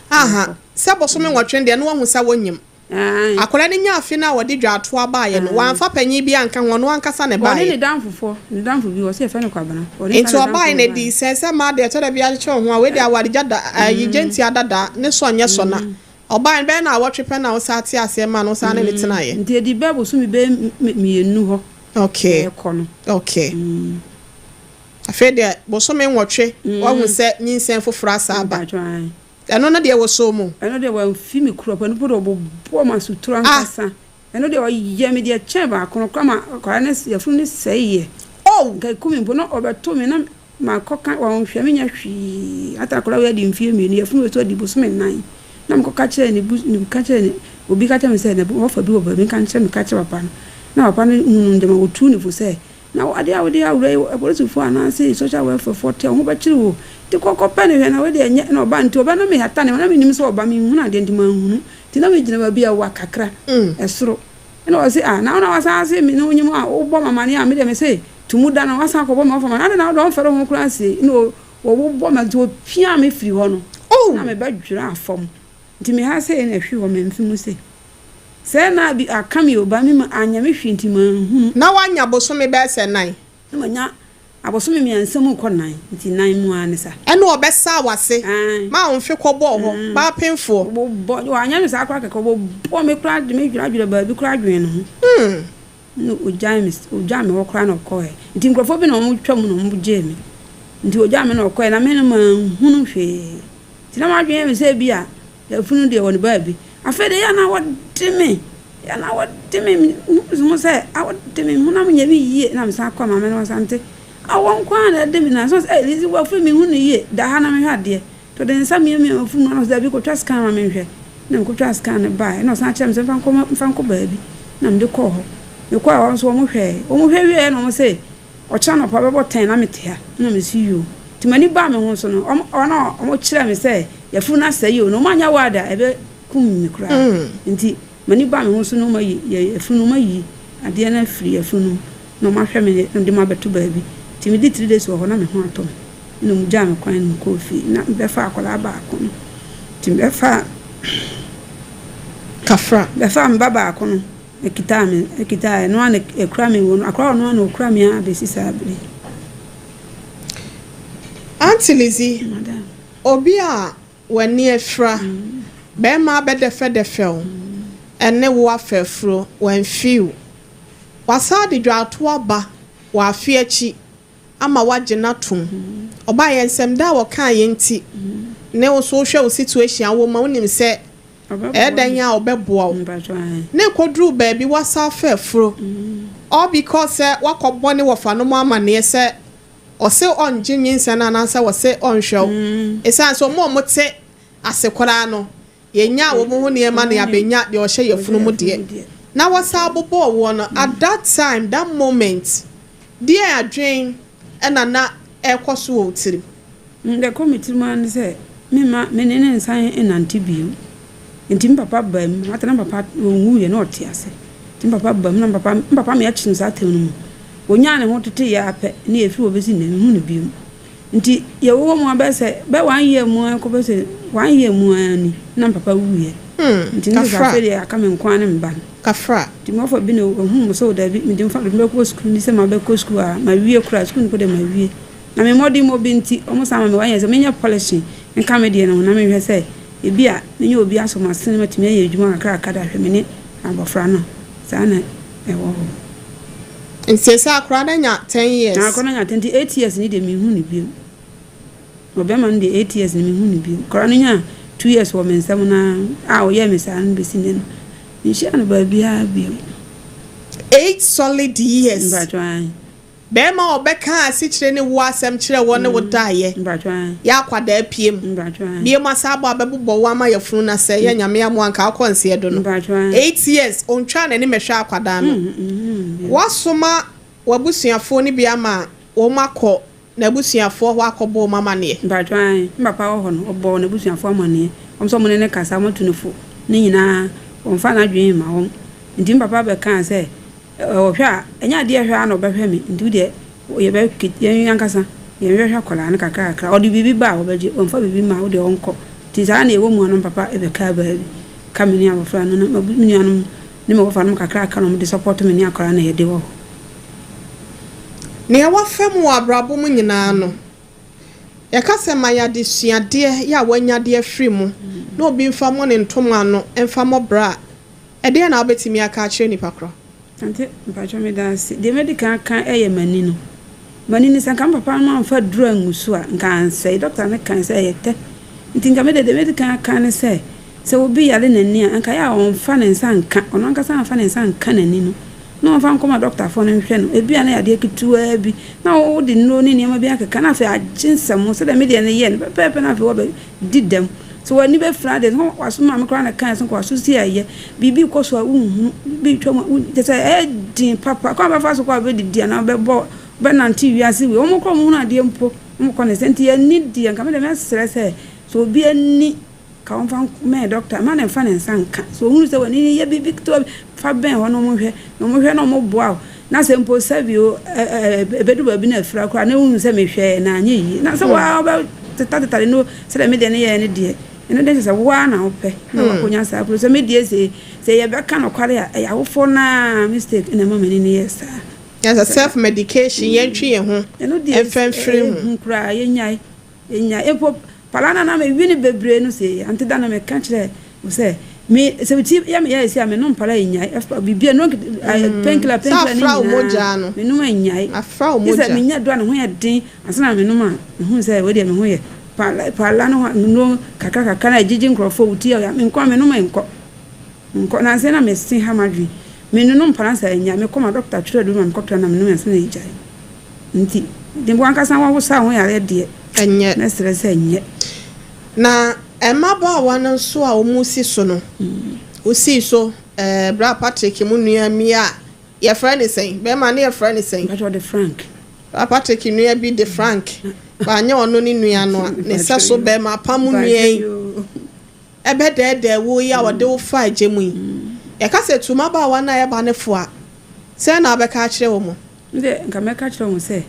Aha, Ɛkɔ. sɛ bosome nwɔtwe no deɛ na wahu sɛ wonyem. Ae. Akwadaa no nya afe no a wɔde dwaatoa baeɛ no, Ae. wamfa panin bi anka ho, ɔno ankasa na Ɔne ɛbaeɛ. ne damfofoɔ, ne damfo bi, wɔse yɛfrɛ no Kwabena. Ɔne Nti saa ne damfo ɔbaeɛ no no, baeɛ. ɛdii sɛn? Sɛ mmaa deɛ ɛtɔ da bi akyekyere wo ho a, wei deɛ awaregya da, ayi, gyentia dada, ne sɔ nyɛ sɔ na. Ɔbaeɛ no, bɛyɛ naawɔtwe pɛ na wosan te aseɛ maa no, wosan ne no tenaeɛ. Nti ɛdii bɛyɛ bosome bɛyɛ mmienu hɔ. Okay. Ɛrekɔ no. Okay. Afei deɛ bosome nwɔtwe wahu sɛ nyinsɛn foforɔ asa aba. Mpakyɛ ae. Ɛno no deɛ wɔsɔɔ mu? Ɛno deɛ wamfi me kura pɛ, ɛno mpo deɛ ɔbobɔɔ m'asoturo ankasa. Ɛno deɛ ɔyɛɛ me deɛ ɛkyɛn baako no koraa ma akwadaa no yafunu no sɛeɛ. Oh! Nka ɛku me mpo na ɔbɛto me na Makɔka, wɔnhwɛ me nyɛ hwee. Ata akwadaa wei adi mfeɛ mmienu, yafunu wei nso adi bosome nnan. Na mekɔka kyerɛɛ ne bu, ne ka kyerɛɛ ne, obi ka kyerɛɛ me sɛ ne wɔfa bi wɔ baabi nka nkyerɛ me ka kyerɛ papa no. Na papa no hunuu ntɛm a ɔtuu ne fo sɛ, na wo adeɛ a wode awura yi, apolisifoɔ anaasɛ social welfare foɔ te a, wo ho bɛkyere wo o. Nti kɔ kɔpɛ no hwɛ na wei deɛ ɛnyɛ. Na ɔba nti ɔba na mehata ne ho, na mennim sɛ ɔba, menhunu adeɛ nti manhunu. Nti na megyina baabi a ɛwa kakra, ɛsoro. Ɛna ɔse, ah, na wo na wasan ase me ne wo nyem a wobɔ me amaneɛ a, me deɛ mese, To mu da no, wasan akɔbɔ me ɔfam a, adɛn na wode ɔmfɛre ho koraa sie? Ɛnna wɔbobɔ me, nti wɔpiaa me firi hɔ no, na mebɛdweraa fam. Nti me ha sei na ɛhwe hɔ, me mfe mu sei. Sɛɛ na bi aka me o, ba me mu anyɛ me hwee nti manhunu. Na woanya bosome bɛyɛ sɛ nan? Na manya abosome mmiɛnsa mu rekɔ nan, nti nan mu ara ne sa. Ɛnna wɔbɛsaa w'ase maa wo mfe kɔbɔɔ hɔ, baapenfoɔ. Wɔbobɔ, wɔanyɛ me saa koraa kɛkɛ, wɔbobɔ me koraa de me dwerɛdwerɛ baabi koraa dwene ne ho. Nna ogyae me, ogyaa me hɔ koraa na ɔkɔe. Ntsi nkorɔfoɔ bi na wɔtwa mu na wɔgyee me. Ntsi ogyaa me na ɔkɔe na me no mannhunu hwee. Ntsi na m'adwen yɛ me sɛ bi a yafunu deɛ wɔ ne baabi. Afei deɛ yɛ a na wɔde me, yɛ a na wɔde me, mehu ho sɛ awɔde me, me honam nyɛ me yie na mesan kɔ maame no hɔ Asante. Awɔ nko ara na ɛde me na nso sɛ Lizzy wafunu menhu no yie, da ha na mehwɛ adeɛ. Nti ɔde ne nsa miamiaa m'afuru mu na ɔse dabi kɔtwa scan ma menhwɛ. Na mekɔtwaa scan no baeɛ na ɔsan kyerɛɛ me sɛ mfa nkɔ mfa nkɔ baabi na mede kɔɔ hɔ. Mekɔɔ hɔ nso wɔn hwɛɛ. Wɔn hwɛ wieɛ na wɔn se ɔkyena anɔpa bɛbɔ ten na mete ha. Na mese yoo. Nti m'ani baa me ho so no wɔn wɔn a wɔn kyerɛɛ me sɛ yafunu no asɛe o na wɔn anyɛ ward a ɛbɛkum me koraa. Nti m'ani baa me ho so no wɔn ayi yɛ yafunu no wɔn ayi adeɛ no afiri yafunu no mu na wɔn ahwɛ me na wɔde me abɛto baabi. Nti medi three days wɔ hɔ na me ho atɔ me. Nna wɔgyaa me kwan na mokɔɔ fie. Na mebɛfaa akwadaa baako no. Nti mebɛfaa Kafra. Mebɛfaa me ba baako no kitaa me kitaa ɛno ara na ekura me wɔ no akwadaa ɔno ara na okura me ara besi saa bere yi. Auntie Lizzy, Madam. obi a w'ani afira, barima abɛdɛfɛdɛfɛ wo, ɛne wo afa afuro, wamfi wo. Wasan de dwaato aba wɔ afe akyi ama woagye no atom. Ɔbaeɛ nsɛm da a wɔkaeɛ nti ne wo nso wohwɛ wo situation a wowɔ mu a wonim sɛ ɛyɛ dɛn a ɔbɛboa wo. Na ɛkɔduruu baabi woasan afa afuro all because sɛ woakɔbɔ ne wɔfanom amaneɛ sɛ ɔse ɔngye nyinsɛn no anaasɛ ɔse ɔnhwɛ wo. Ɛsiane sɛ wɔn a wɔte ase koraa no Yɛnyaa wɔn ho nneɛma na yɛabɛnya deɛ ɔhyɛ yafunu mu deɛ. Na wɔsan bobɔɔ woɔ no, at that time, that moment, deɛn adwene na na ɛrekɔ so wɔ wo tirim? Deɛ ɛkɔ me tirim ara ne sɛ, memma me ne no nsan nnante bio. Nti me papa baa mu, after na me papa ɔnwuiɛ na ɔte ase. Nti me papa baa mu na me papa, me papa me akyi no saa tɛm no mu. Ɔnyaa ne ho teteeɛ ara pɛ ne ɛfiri hɔ bɛsi nnɛ menhu no bio. Nti yɛwowɔ mu ara bɛyɛ sɛ bɛyɛ one year mu ara kɔ bɛyɛ sɛ one year mu ara ni na me papa wuiɛ. Nti ne sɛ Kafra. afei deɛ aka me nko ara ne me ba no. Kafra. Nti me wɔfa bi na ɔhuu me sɛ o daabi mede mfa mede bɛkɔ sukuu ni sɛ mabɛkɔ sukuu a mawie koraa sukuu no mpo deɛ mawie. Na me mmɔdemmɔ bi nti wɔn san ma me one year sɛ menyɛ polishing nka me deɛ no ho na menhwɛ sɛ ebi a menya obi asɔ m'asene matumi ayɛ adwuma kakrakra de ahwɛ me ne abɔfra no. Saa na. ɛwɔ hɔ. Nti seesei akora no anya 10 years. Akora no anya 10 nti 8 years ni deɛ menhu no bio. Ɔbɛrima no deɛ 8 years ni menhu no bio. Akora no nya 2 years wɔ me nsam na a ɔyɛɛ me saa no bɛsi nnɛ no menhyia no baabiara bio. 8 solid years. Mpakyɛw ae. Bɛrima a ɔbɛkaa asikyire ne wo asɛm kyerɛɛ wo ne wo daeɛ. Mpakyɛw ae. Yɛ akwadaa piem. Mpakyɛw ae. Biem asa abɔ abɛbobɔ wo ama yafunu na sɛ yɛ Nyame amoa nka wokɔ nseɛ do no. Mpakyɛw ae. 8 years ɔntwaa n'ani mɛhwɛ akwadaa no. Woasoma w'abusuafoɔ no bi ama wɔn akɔ n'abusuafoɔ hɔ akɔbɔ wɔn amaneɛ? Mpakyɛw ae. Me papa wɔ hɔ no ɔbɔɔ n'abusuafoɔ amaneɛ. Wɔn nso wɔne no kasa wɔatu no fo ne nyinaa wɔmfa n'adwene mma wɔn. Nti me papa bɛkaa sɛ Ɔhwɛ a, ɛnyɛ adeɛ hwɛ ara na ɔbɛhwɛ me, nti wo deɛ yɛbɛ yɛn ankasa yɛnhwɛhwɛ akwadaa no kakra kakra, ɔde biribi ba a ɔbɛgye, ɔmfa biribi mma a wo deɛ ɔnkɔ. Nti saa na ɛwɔ mu a na me papa bɛkaa baabi ka me ne abɔfra no na me nuanom ne me wɔfanom kakra kakra na wɔde sɔpɔto me ne akwadaa no na yɛde wɔ hɔ. Nea wafa mu wɔ abrabɔ mu nyinaa no, yɛka sɛ ma yɛ adesuadeɛ yɛ a wanya de afiri mu na obi mfa mmɔ ne ntoma ano mfa mmɔ bra a, Ɛdeɛn na wobɛtumi aka akyerɛ nipa korɔ? Ante, mpakyɛw meda ase. Deɛ mɛdi kan aka yɛ m'ani no. M'ani no, sɛ nka me papa no amfa aduru angu so a, nka ansɛe. Dɔkta no kae sɛ ɛyɛ tɛ. Nti nka me deɛ, deɛ mɛdi kan aka ne sɛ, sɛ obi yare n'ani a, nka ɛyɛ a ɔmfa ne nsa nka, ɔno ankasa amfa ne nsa nka n'ani no, na ɔmfa nkɔma dɔktafoɔ no nhwɛ no. Ebia na ɛyɛ adeɛ ketewaa bi, na wode nnuro ne nneɛma bi akeka, na afei agye nsam, sɛdeɛ me deɛ no yɛɛ no pɛpɛɛpɛ, na afei woaba di dɛm. Sɛ w'ani bɛfira de, na w'aso maame koraa na ɛkae sɛ nka w'aso si ayɛ. Biribi rekɔ so a wonhunu, biribi retwa mu a won kyerɛ sɛ ɛyɛ den papa. Kwan a wobɛfa so koraa a wobɛdidi anaa wobɛbɔ wobɛnante wiase wei, wɔn koraa wɔhunu adeɛ mpo, wɔkɔ ne sɛ nti ani deɛ nka me deɛ mɛsrɛ sɛ sɛ obi ani ka wɔmfa mmɛn dɔkta, mma no mfa ne nsa nka. Sɛ ohunu sɛ w'ani no yɛ biribi ketewa bi, fa bɛn hɔ na wɔnhwɛ, na wɔhwɛ na wɔboa wo. Na sɛ mpo sɛbi o, ɛbɛdu baabi na afira koraa na wohu sɛ mehwɛɛ na anyɛ yie. Na sɛ woa wobɛtetatetare no sɛdeɛ me deɛ no yɛɛ no deɛ, ɛno deɛ kyerɛ sɛ wo ara na wopɛ na woakɔnya saa kuro. Sɛ me deɛ sei, sɛ yɛbɛka nokware a, ɛyɛ awofoɔ no ara mistake na ɛma m'ani no yɛɛ saa. Kyerɛ sɛ self medication, yɛntwe yɛn ho Ɛno deɛ mfa mfiri ho. ɛyɛ hu koraa, yɛnnyae. Nya mpo pala na na me we no bebree no sei ante da no me ka kyerɛ wo sɛ me sɛ me ti yɛ me yɛ sei a me nom pala nyae ɛfa biribi a no painkiller Sɛ painkiller ne afra wo nyinaa mogya no. me nom nyae Afra wo gye sɛ mogya. me nya duro a ne ho yɛ den ansa na me nom a me hu sɛ wei deɛ me ho yɛ pala pala no ho nnuro kakra kakra na ɛgyegye nkorɔfoɔ wo ti yɛ me nko a me nom nkɔ nkɔ nansa na me se ha m'adwene me nonom pala nsa nyae me kɔ ma doctor twerɛ aduro ma me kɔtɔ na me nom ansa na egyae. Nti, de w'ankasa woawosa wo ho yareɛ deɛ, Ɛnyɛ. mɛsrɛ sɛ nyɛ. Na mmabaawa no nso a wɔsi so no, wosii so ɛɛ bra Patrick mo nua mi a yɛfrɛ ne sɛn? Bɛrima no yɛfrɛ ne sɛn? Mpakyɛ ɔde Frank. Bra Patrick nua bi de Frank. Wanyɛ ɔno ne nua no a, ne sɛ so bɛrima apam nua yi ɛbɛdɛɛdɛɛ wo yi a ɔde wo fa agya mu yi. Yɛka sɛ tu mmabaawa no a ɛba no fo a, sɛn na wobɛka akyerɛ wɔn? Me deɛ, nka mɛka akyerɛ wɔn sɛ,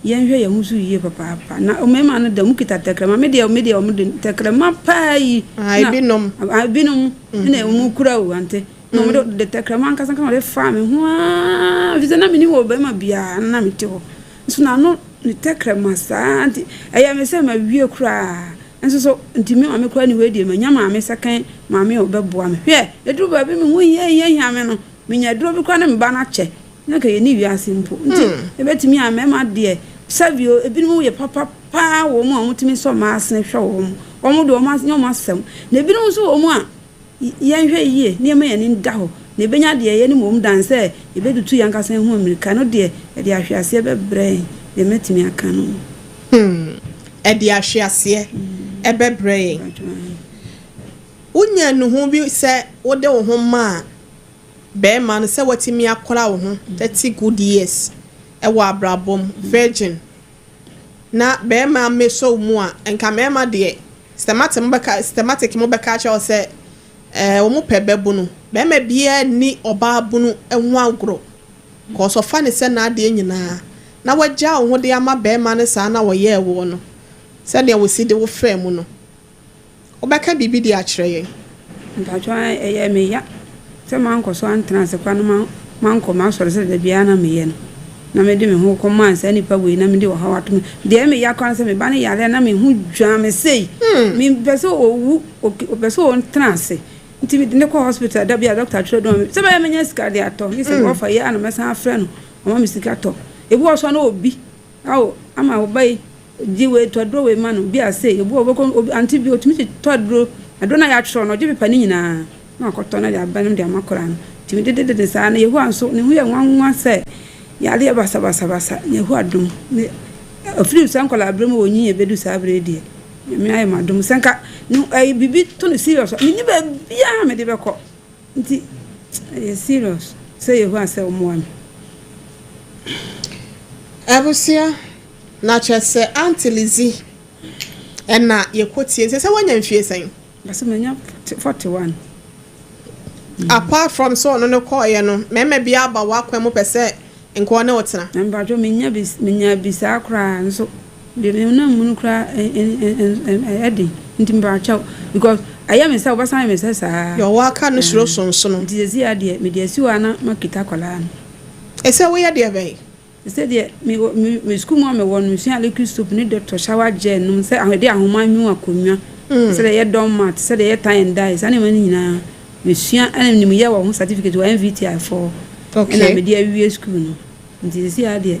Yɛnhwɛ yɛn ho so yie papaapa. Na mmarima no deɛ, wɔkita tɛkrɛma. Me deɛ, me deɛ, wɔde tɛkrɛma paa yi. Ah, ebinom. Ah, ebinom. Ɛna wɔn kura o, ante. Na wɔde de tɛkrɛma ankasa ankasa wɔde faa me ho aa, efisɛ na menim wɔ barima biara na mete hɔ. Nso n'ano ne tɛkrɛma saa nti, ɛyɛ me sɛ mawie koraa. Nso so, nti me maame koraa ni hɔ yi deɛ, manya maame second maame a ɔbɛboa me. Hwɛ, ɛduru baabi me ho hia hia hia me no, menya aduro bi koraa na me ba no akyɛ. Na nka yɛnni wiase mpo. Nti ɛbɛtumi a mmarima deɛ sɛbi o, ebinom yɛ papa paa wɔ mu a wɔtumi sɔ mmaa asene hwɛ wɔn. Wɔn deɛ wɔn nyɛ wɔn asɛm. Na ebinom nso wɔ mu a yɛnhwɛ yie na yɛma yɛn ani da hɔ na yɛbɛnya deɛ ɛyɛ no mmom dan sɛ yɛbɛtutu yɛn ankasa ho mmirika. Ɛno deɛ ɛde ahweaseɛ bɛbrɛ yɛn, deɛ mɛtumi aka no. Hmm, ɛde ahweaseɛ ɛbɛbrɛ yɛn. Wonya nnuho bi sɛ wode wo ho maa Bɛɛma no sɛ watumi akora wo ho 30 good years wɔ abrabɔ mu, virgin, na bɛɛma mmɛsɔ wo mu a, nka mɛɛma deɛ systematic mo bɛka systematic mo bɛka akyerɛ wo sɛ ɛɛ wɔn pɛ bɛbunu. Bɛɛma biara nni ɔbaa bunu ho agorɔ, cause ɔfa ne sɛ n'adeɛ nyinaa, na wagyaa wo ho de ama bɛɛma no saa na ɔyɛɛ woɔ no, sɛdeɛ wɔsi de wo faa mu no. Wobɛka biribi de akyerɛ yɛn? Mpakyɛw ɛyɛɛ me ya sɛ mankɔ so antena ase koraa na mankɔ m'asɔre sɛdeɛ da biara na meyɛ no, na mede me ho kɔmaa saa nipa wei na mede ɔhaw ato me. Deɛ ɛyɛ me ya koraa ne sɛ me ba no yare a na me ho dwan me sei. Mempɛ sɛ ɔwu, ɔpɛ sɛ ɔtena ase. Nti mede no kɔ hospital da bi a doctor twerɛ dɔn me sɛ bɛyɛ menya sika de atɔ ne sɛ wɔfa yi a na mɛsan afrɛ no ɔma me sika tɔ. Ebi wɔ so a na obi ao ama wo ba yi gye wei tɔ aduro wei ma no bi a sei ebi wɔ wobɛkɔ obi ante bi otumi gye tɔ aduro aduro no a yɛatwerɛ no ɔgye pepa ne nyinaa na wakɔtɔ na de aba no de ama koraa no. Nti mede dede saa na Yehowa nso ne ho yɛ nwanwa sɛ yareɛ basabasabasa na Yehowa dom ne ɔfiri saa nkwadaa berɛ mu wɔnyin ɛbɛdu saa berɛ yi deɛ Nyame ayɛ m'adom sɛ nka no ɛyɛ biribi to no serious a menni baabiara a mede bɛkɔ nti ɛyɛ serious sɛ Yehowa sɛ ɔmmoa me. Abusua, na kyerɛ sɛ Aunty Lizzy ɛna yɛkɔ tie sɛ sɛ wanya mfie sɛn? Bɛsɛ manya 41. Apart from sɛ ɔno no kɔɔeɛ no, mmarima bi aba w'akwan mu pɛ sɛ nka ɔne wo tena? Na mpakyɛw mennya bi menyaa bi saa koraa nso deɛ me honam mu no koraa ɛyɛ den nti mpakyɛw because ɛyɛ me sɛ wobɛsan ayɛ me sɛ saa. Deɛ ɔwɔ aka no suro sonsono. Nti seesei ara deɛ mede asi hɔ ara na makita akwadaa no. Ɛsɛ woyɛ deɛ bɛn? Te sɛ deɛ me wɔ me me sukuu mu a mewɔ no, mesua liquid soap ne dɔtɔ shower gel nom sɛ yɛde ahoma nwu akonnwa, sɛdeɛ yɛyɛ doormat, sɛdeɛ yɛyɛ tie and dye, saa nneɛma no nyinaa mesua ɛna menim yɛ wɔ ho certificate wɔ NVTI foɔ ɛna mede awie sukuu no. Nti seesei ara deɛ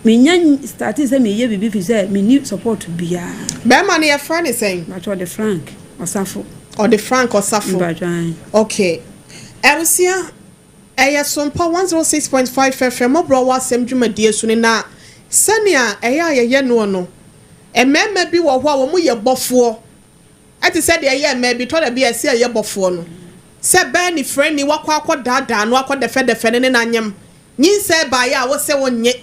menya startee sɛ meyɛ biribi firi sɛ menni support biara. Bɛrima no yɛfrɛ no sɛn? Mpakyɛ ɔde Frank Ɔsafo. Ɔde Frank Ɔsafo. Mpakyɛ ae. Okay. Abusua, Ɛyɛ Sompa 106.5 FM mmɔborɔ wɔ asɛm dwumadie so no na sɛnea ɛyɛ a yɛyɛ noɔ no, mmarima bi wɔ hɔ a wɔn yɛ bɔfoɔ te sɛ deɛ ɛyɛ mmaa bi tɔ da bi a ɛsɛ ɛyɛ bɔfoɔ no sɛ bɛɛ ne frɛni wakɔ akɔ daadaa no akɔ dɛfɛdɛfɛ no ne no anyem nyinsɛn baeɛ a wose wonnye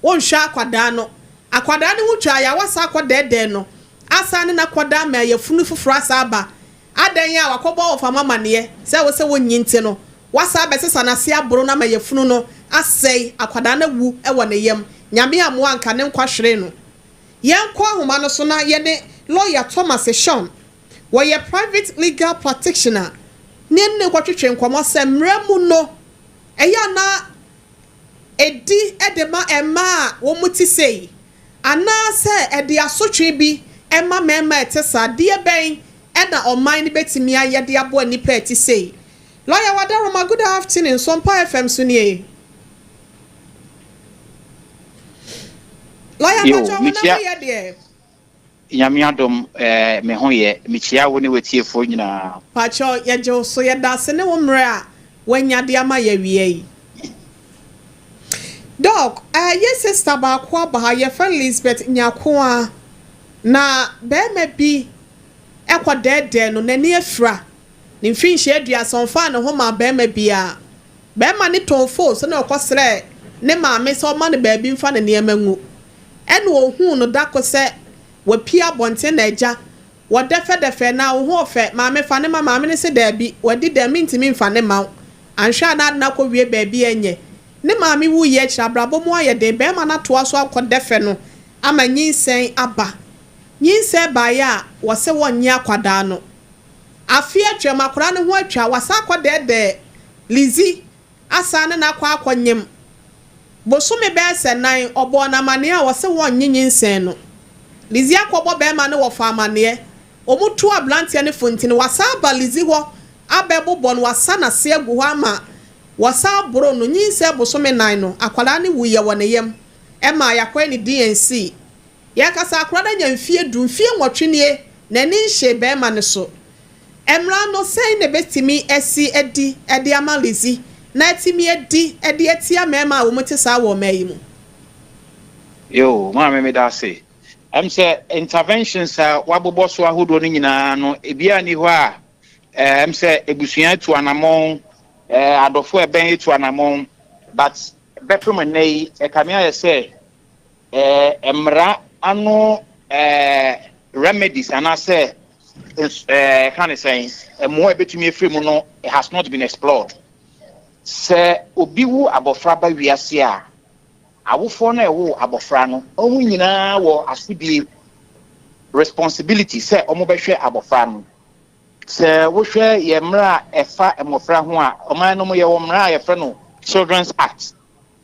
wonhwɛ akwadaa no akwadaa no ho twa yɛ a wasa akɔ dɛɛdɛɛ no asan ne no akɔda ama yafunu foforɔ asa aba Adɛn a wakɔbɔ ɔfam amaneɛ sɛ wo sɛ wonnyi nti no, woasan abɛsesa n'ase aboro no ama yafunu no asɛe, akwadaa no awu wɔ ne yam, Nyame ammoa anka ne nkwa hweree no. Yɛnkɔ ahoma no so na yɛne Lawyer Thomas Sean, wɔyɛ private legal practitioner, ne yɛne no nkɔtwetwe nkɔmmɔ sɛ mmara mu no ɛyɛ a na ɛdi de ma mmaa a wɔte sei Anaasɛ ɛde asotwe bi ma mmarima a ɛte saa? Deɛ bɛn na ɔman no bɛtumi ayɛ de aboa nnipa a ɛte sei? Lawyer Wadaroma, good afternoon, Sompa FM so nie. Lawyer Yo, mpakyɛ wo na mekyia ho yɛ deɛ? Nyame adom eh, me ho yɛ. Mekyia wo ne w'atiefoɔ nyinaa. Pakyɛ yɛgye wo so, yɛda ase ne wo mmerɛ a woanya de ama yɛ awia yi. Doc, eh, yɛ sister baako aba ha, yɛfrɛ no Lisbeth Nyakoa, na barima bi kɔ dɛɛdɛɛ no, n'ani afira, ne mfinhyia 30, ɔmfaa ne ho maa barima biara. Barima no tɔn fon so na ɔkɔ srɛɛ ne maame sɛ ɔmma no baabi mfa ne nneɛma ngu. Ɛna ohuu no da ko sɛ wapue abɔnten na agya, wɔdɛfɛdɛfɛɛ no a, wo ho ɔfɛ, maame fa no ma, maame no se daabi, wadi dɛm, mentumi mfa no mma wo. Anhwɛ a na ade no akɔwie baabi a ɛnyɛ. Ne maame wuiɛ akyiri, abrabɔ mu ayɛ den, barima no atoa so akɔdɛfɛ no ama nyinsɛn aba. Nyinsɛn baeɛ a, wɔse wɔnnye akwadaa no. Afe atwam, akwadaa no ho atwa, wasan akɔdɛɛdɛɛ Lizzie asan ne no akɔ akɔnyem. Bosome bɛyɛ sɛ nan, ɔbɔɔ no amaneɛ a ɔse wɔnnye nyinsɛn no. Lizzie akɔbɔ barima no wɔfa amaneɛ. Wɔtu abranteɛ no fo nti no, wasan aba Lizzie hɔ abɛbobɔ no, wasa n'ase agu hɔ ama wɔsan boro no. Nyinsɛn bosome nan no, akwadaa no wuiɛ wɔ ne yam. Ɛmaa yɛakɔyɛ no DNC. Yɛrekasa akwadaa no anya mfeɛ du, mfeɛ nwɔtwe nie, n'ani nhyee barima no so. Mmara no, sɛn na ɛbɛtumi asi adi de ama Lizzie na atumi adi de atia mmarima a wɔte saa wɔ ɔman yi mu? Yoo, maame meda ase. Ɛm sɛ interventions a wabobɔ so ahodoɔ no nyinaa no, ebiara nni hɔ a ɛm sɛ abusua atu anamɔn, adɔfo a ɛbɛn atu anamɔn, but bɛpem nnɛ yi, ɛkame ayɛ sɛ Mmara ano remedies anaasɛ ɛka ne sɛn, mmoa a ɛbɛtumi afiri mu no has not been explored. Sɛ obi wo abɔfra ba wiase a, awofoɔ no a ɛwoo abɔfra no, wɔn nyinaa wɔ asodie, responsibility, sɛ wɔbɛhwɛ abɔfra no. Sɛ wohwɛ yɛn mmara a ɛfa mmɔfra ho a, ɔman no mu yɛwɔ mmara a yɛfrɛ no Children's Act.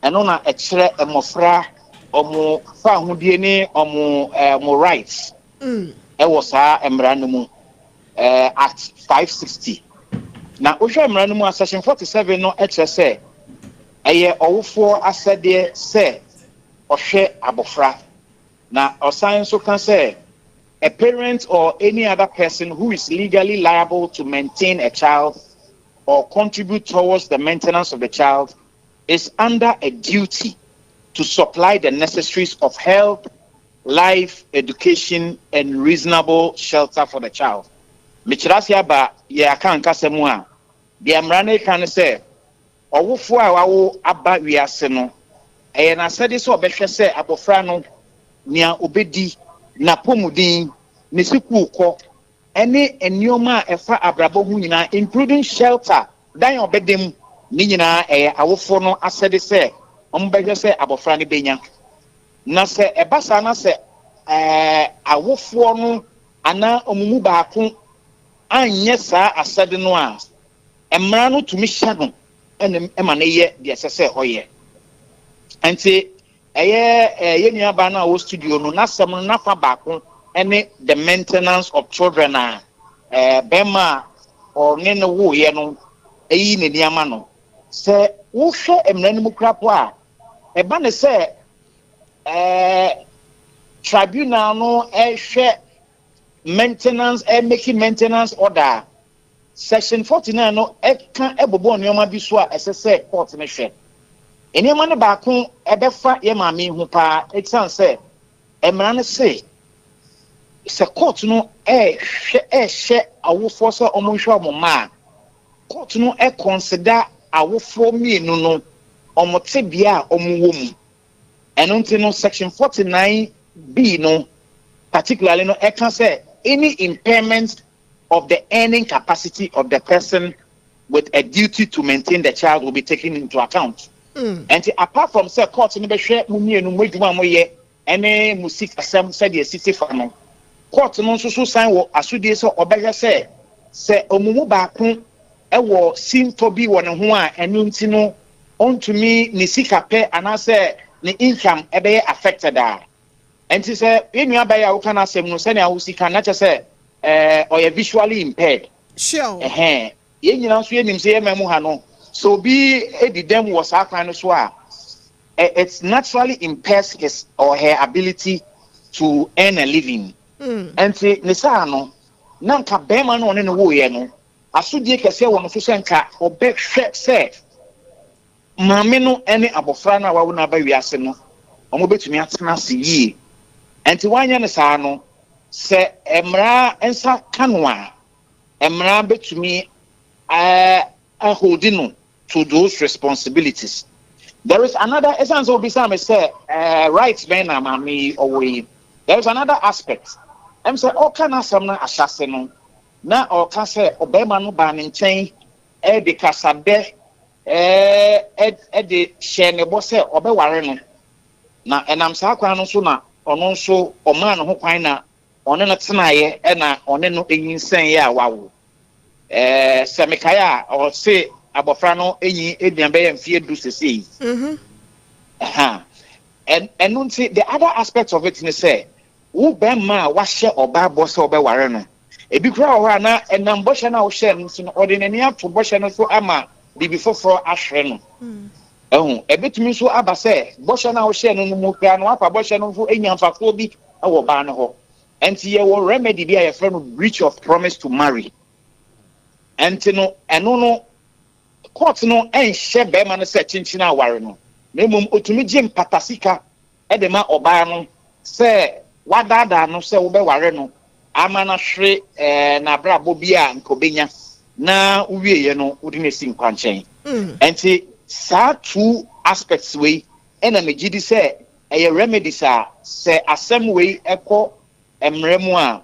Ɛno na ɛkyerɛ mmɔfra wɔn fahodie ne wɔn rights ɛwɔ saa mmara no mu, Act 560. Na wohwɛ mmara no mu a, Section 47 no kyerɛ sɛ ɛyɛ ɔwofoɔ asɛdeɛ sɛ ɔhwɛ abɔfra. Na ɔsan nso ka sɛ a parent or any other person who is legally liable to maintain a child or contribute towards the maintenance of the child is under a duty to supply the necessaries of health, life, education, and reasonable shelter for the child. Mekyerɛ ase aba yɛ aka nkasa mu a, deɛ mmara no ka ne sɛ ɔwofoɔ a wawo aba wiase no, ɛyɛ n'asɛde sɛ ɔbɛhwɛ sɛ abɔfra no nea obɛdi, n'apɔmuden, ne sukuu kɔ, ɛne nneɛma a ɛfa abrabɔ ho nyinaa, including shelter, dan a ɔbɛda mu ne nyinaa, ɛyɛ awofoɔ no asɛde sɛ wɔn bɛhwɛ sɛ abɔfra no bɛnya. Na sɛ ɛba saa na sɛ awofoɔ no anaa wɔn mu baako anyɛ saa asɛde no a, mmara no tumi hyɛ no ɛna ɛma no yɛ deɛ ɛsɛ sɛ ɔyɛ. Nti ɛyɛ yɛn nuabaa no a ɔwɔ studio no, n'asɛm no n'afa baako ɛne the maintenance of children a bɛrima a ɔne no woeɛ no ɛyi n'ani ama no. Sɛ wohwɛ mmara no mu kora po a, ɛba ne sɛ tribunal no ɛhwɛ maintenance, making maintenance order, Section 49 no ɛka ɛbobɔ nneɛma bi so a ɛsɛ sɛ court no hwɛ. Nneɛma no baako ɛbɛfa yɛ maame ho paa, ɛsiane sɛ mmara no se sɛ court no ɛhwɛ, ɛhyɛ awofoɔ sɛ wɔn nhwɛ wɔn mma a, court no ɛconsider awofoɔ mmienu no wɔn tebea a wɔn wɔ mu. Ɛno nti no, Section 49B no particularly no ɛka sɛ any impairment of the earning capacity of the person with a duty to maintain the child will be taken into account. Nti apart from sɛ court no bɛhwɛ mo mmienu mo adwuma a moyɛ ɛne mo sikasɛm sɛdeɛ sisi fa no, court no nso so san wɔ asodie sɛ ɔbɛhwɛ sɛ ɔmo mu baako ɛwɔ sintɔ bi wɔ ne ho a ɛno nti no ɔntumi ne sika pɛ anaasɛ ne income ɛbɛyɛ affected a. Nti sɛ yɛn nua bɛyɛ a woka n'asɛm no, sɛnea wosi ka na kyerɛ sɛ ɔyɛ visually impaired. Ɛhɛn, yɛn nyinaa nso yɛnim sɛ yɛn mu ha no, sɛ obi edi dɛm wɔ saa kwan no so a, it naturally impairs his or her ability to earn a living. Nti ne saa no, na nka bɛrima no ɔne no woyɛ no, asodie kɛseɛ wɔ no so sɛ nka ɔbɛhwɛ sɛ maame no ne abɔfra no a wawo no aba wiase no, wɔn bɛtumi atena ase yie. Nti wanyɛ no saa no, sɛ mmara nsa ka no a, mmara bɛtumi ahold no to those responsibilities. There is another, ɛsan sɛ obisa mi sɛ right bɛn na maame yi ɔwɔ yi, there is another aspect. Sɛ ɔka n'asɛm no ahyase no, na ɔka sɛ ɔbarima no baa ne nkyɛn ɛde kasadɛ ɛde hyɛ ne bɔ sɛ ɔbɛware no, na ɛnam saa kwan no so na ɔno nso ɔmaa ne ho kwan na ɔne no tenaeɛ, ɛna ɔne no enyinsɛn a wawo. Sɛ mekae a, ɔse abɔfra no enyi edua bɛyɛ mfeɛ 10 sesei. Ɛno nti the other aspect of it ne sɛ wo bɛrima a wahyɛ ɔbaa bɔ sɛ ɔbɛware no, ebi koraa wɔ hɔ a na ɛnam bɔhyɛ no a wohyɛ no nso no, ɔde n'ani ato bɔhyɛ no so ama biribi foforɔ ahwere no. Ɛho ɛbɛtumi nso aba sɛ bɔhyɛ no a wohyɛ no no mu koraa no, wafa bɔhyɛ no nso anya mfasoɔ bi wɔ ɔbaa no hɔ. Nti yɛwɔ remedy bi a yɛfrɛ no breach of promise to marry. Nti no, ɛno no, court no ɛnhyɛ bɛrima no sɛ kyenkyen aware no, na mmom otumi gye mpata sika ɛde ma ɔbaa no sɛ wadaadaa no sɛ wobɛware no ama no ahwere n'abrabɔ bi a nka obenya na wowieɛ no, wode no asi nkwankyɛn. Nti saa two aspects wei ɛna megye di sɛ ɛyɛ remedies a sɛ asɛm wei ɛkɔ mmerɛ mu a,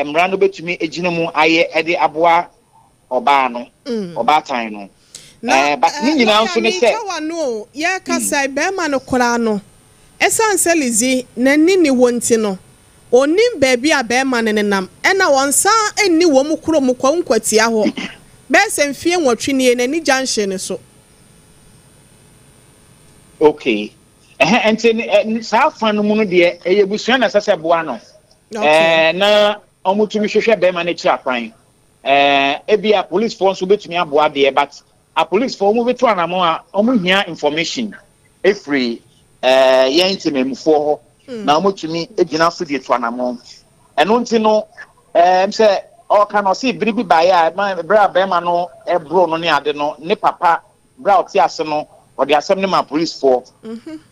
mmara no bɛtumi gyina mu ayɛ ɛde aboa ɔbaa no, ɔbaatan no. Na But ne nyinaa nso ne sɛ wa no yɛkasa, bɛrima no koraa no, ɛsiane sɛ Lizzy n'ani ne wɔ nti no, onim baabi a bɛrima no nenam, ɛna wɔn nsa nni wɔn mu kurom kɔ nkwatia hɔ bɛyɛ sɛ mfie 8 nie, n'ani gya nhyɛ ne so. Okay, ɛhɛn, nti saa fa no mu no deɛ, ɛyɛ busua na ɛsɛ sɛ boa no na wɔn tumi hwehwɛ bɛrima no akyi akwan. Ɛɛ ebia policefoɔ nso bɛtumi aboa deɛ but apolicefoɔ wɔn bɛtu anamɔ a wɔn hia information efiri ɛɛ yɛn ntemamufoɔ hɔ na wɔtumi gyina so de atu anamɔ. Ɛno nti no ɛɛm sɛ ɔka no ɔse bere bi baeɛ a ɛma bere a bɛrima no ɛboro no ne ade no ne papa bere a ɔte ase no ɔde asɛm no ma policefoɔ.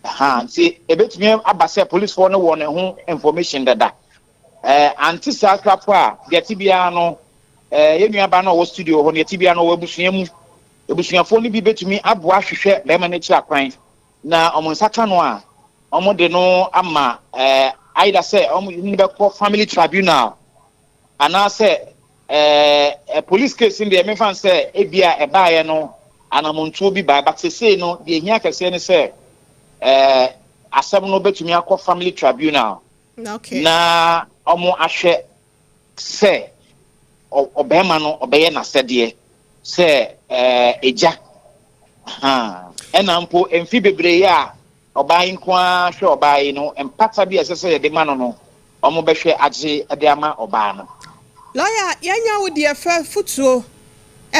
Ha nti ebetumi aba sɛ policefoɔ no wɔ ne ho information dada. Ɛɛ ante saa koraa po a, deɛ ɛte biara no, ɛɛ yɛn nuabaa no a ɔwɔ studio hɔ no, deɛ ɛte biara no, ɔwɔ abusua mu. Abusuafoɔ no bi bɛtumi aboa ahwehwɛ barima no akyiri akwan, na wɔn nsa ka no a, wɔde no ama ɛɛ either sɛ wɔde no bɛkɔ family tribunal anaasɛ ɛɛ police case no deɛ mefa no sɛ ebia ɛbaeɛ no anamontuo bi baeɛ, but sesei no deɛ ehia kɛseɛ ne sɛ ɛɛ asɛm no bɛtumi akɔ family tribunal. Na wɔahwɛ sɛ ɔbarima no ɔbɛyɛ n'asɛdeɛ sɛ agya. Ɛna mpo mfe bebree a ɔbaa yi nko ara hwɛ ɔbaa yi no, mpata bi a ɛsɛ sɛ yɛde ma no no, wɔbɛhwɛ agye de ama ɔbaa no. Lɔya, yɛanya wo deɛ fa afutuo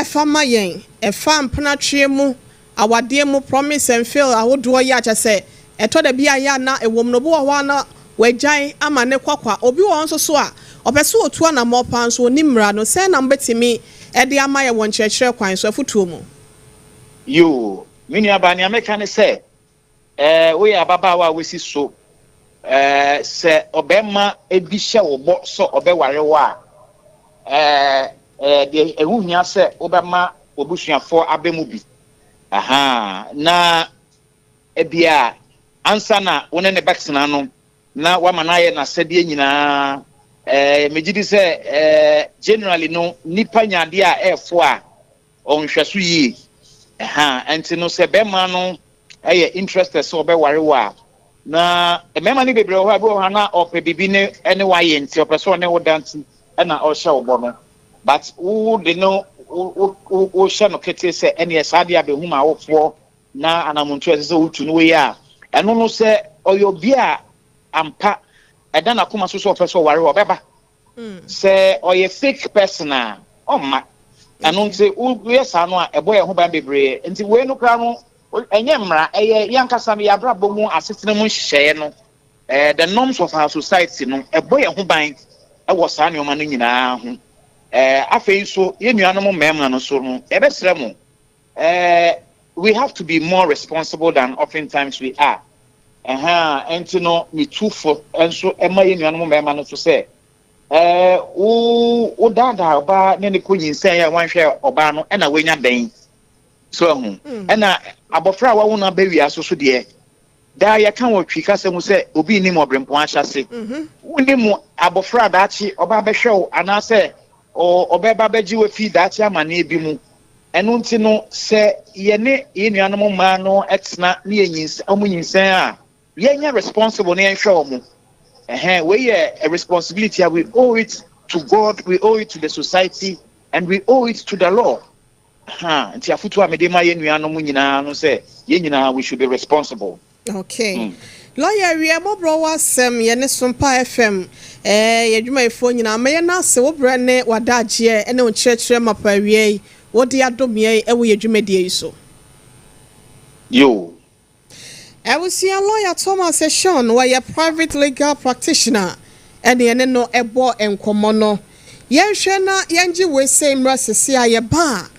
fa ma yɛn ɛfa mpenatweɛ mu Awadeɛ mu promise and fail ahodoɔ yi a kyerɛ sɛ ɛtɔ da bi a ɛyɛ a na ɛwom no, obi wɔ hɔ a na wagyae ama no kɔ kwa. Obi wɔ hɔ nso so a, ɔpɛ sɛ ɔtu anammɔn paa nso ɔnnim mmara no. Sɛn na mobɛtumi de ama yɛn wɔ nkyerɛkyerɛ kwan so, afotuo mu? Yoo, me nuabaa, nea mɛka ne sɛ, Ɛɛ, woyɛ ababaawa a woasi so. Ɛɛ, sɛ ɔbarima bi hyɛ wo bɔ sɛ ɔbɛware wo a, ɛɛ, ɛɛ, deɛ ɛho hia sɛ wobɛma w'abusuafoɔ aba mu bi. Ahaa, na ebia ansa na wo ne no bɛtena no, na woama no ayɛ n'asɛdeɛ nyinaa. Ɛɛ, megye di sɛ, ɛɛ, generally no, nnipa nya adeɛ a ɛɛfo a, ɔnhwɛ so yie. Ɛhaa, ɛnti no sɛ bɛrima no yɛ interested sɛ ɔbɛware wo a, na mmarima no bebree wɔ hɔ a, ebi wɔ hɔ a na ɔpɛ biribi ne ɛne wo ayɛ nti, ɔpɛ sɛ ɔne wo da nti ɛna ɔrehyɛ wo bɔ no. But wo de no, wo wo wohyɛ no ketee sɛ ɛneɛ saa deɛ abɛhu m'awofoɔ na anamontuo a ɛsɛ sɛ wotu no woyɛ a, ɛno no sɛ ɔyɛ obi a ampa ɛda n'akoma so sɛ ɔpɛ sɛ ɔware wo a, ɔbɛba. Sɛ ɔyɛ fake person a, ɔmma. Ɛno nti woyɛ saa no a, ɛbɔ yɛn ho ban bebree. Nti wei no koraa no, ɛnyɛ mmara, ɛyɛ yɛn ankasa no yɛn abrabɔ mu asetena mu nhyehyɛeɛ no, the norms of our society no, ɛbɔ yɛn ho ban wɔ saa nneɛma no nyinaa ho. Afei nso, yɛn nuanom mmarima no nso no, yɛbɛsrɛ mo, we have to be more responsible than oftentimes we are. Ɛhaa, ɛnti no, metu fo nso ma yɛn nuanom mmarima no nso sɛ, ɛɛ, wo wodaadaa ɔbaa ne ne kɔ nyinsɛn a wanhwɛ ɔbaa no ɛna wanya dɛn? So ahu? Ɛna abɔfra a wawo no aba wiase so deɛ, daa yɛka wɔ Twi kasa mu sɛ obi nnim ɔbrempɔn ahyɛse. Wonnim abɔfra a daakye ɔba abɛhwɛ wo anaasɛ ɔbɛba abɛgye wo afi daakye amanneɛ bi mu. Ɛno nti no, sɛ yɛne yɛn nuanom mmaa no tena ne yɛnyinsɛn, wɔn nyinsɛn a, yɛnyɛ responsible na yɛnhwɛ wɔn. Ɛhɛn, wei yɛ a responsibility a we owe it to God, we owe it to the society, and we owe it to the law. Ha, nti afotu a mede ma yɛn nuanom nyinaa no sɛ, yɛn nyinaa we should be responsible. Okay. Lawyer wiɛ mɔborɔ wo asɛm yɛ ne Sompa FM eh yɛ adwumayɛfoɔ nyinaa mɛyɛ no ase wo brɛ ne w'adagyeɛ ne wo nkyerɛkyerɛ mapa awia yi wode adom yɛn wɔ yɛ dwumadie yi so. Yoo. Abusua lawyer Thomas Eshon ɔyɛ private legal practitioner ɛne yɛne no bɔ nkɔmmɔ no. Yɛnhwɛ na yɛngye wei sei mmra sese a yɛba a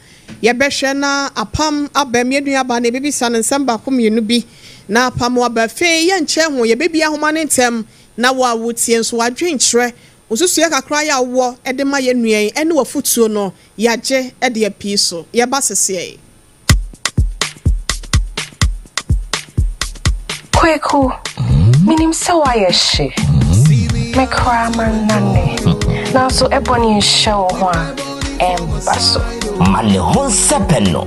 yɛbɛhwɛ na apam aba mu. Yɛn nuabaa no yɛbɛbisa no nsɛm baako mmienu bi na apam aba. Afei yɛnkyɛ ho yɛbɛbie ahoma no ntɛm na wo a wotie nso w'adwenkyerɛ, wo nsusuiɛ kakra yi a wowɔ de ma yɛn nua yi ɛne w'afotuo no yɛagye de apii so. Yɛba seseɛ. Kweku, menim sɛ woayɛ hye. Me koraa mannane. Nanso ɛbɔne nhyɛ wo ho a, ɛmba so. Ma ne ho nsɛpɛ no.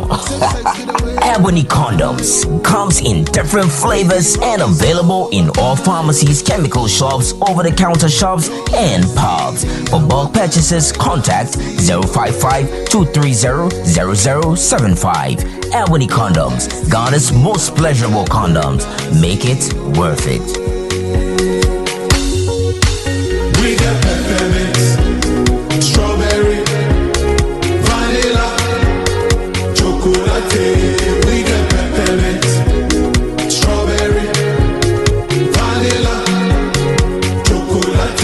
Ebony condoms comes in different flavors and available in all pharmacies, chemical shops, over-the-counter shops, and pubs. For bulk purchases, contact 055 230 0075. Ebony condoms, Ghana's most pleasurable condoms. Make it worth it. We got peppermint, strawberry, We get peppermint, strawberry, vanilla, chocolate.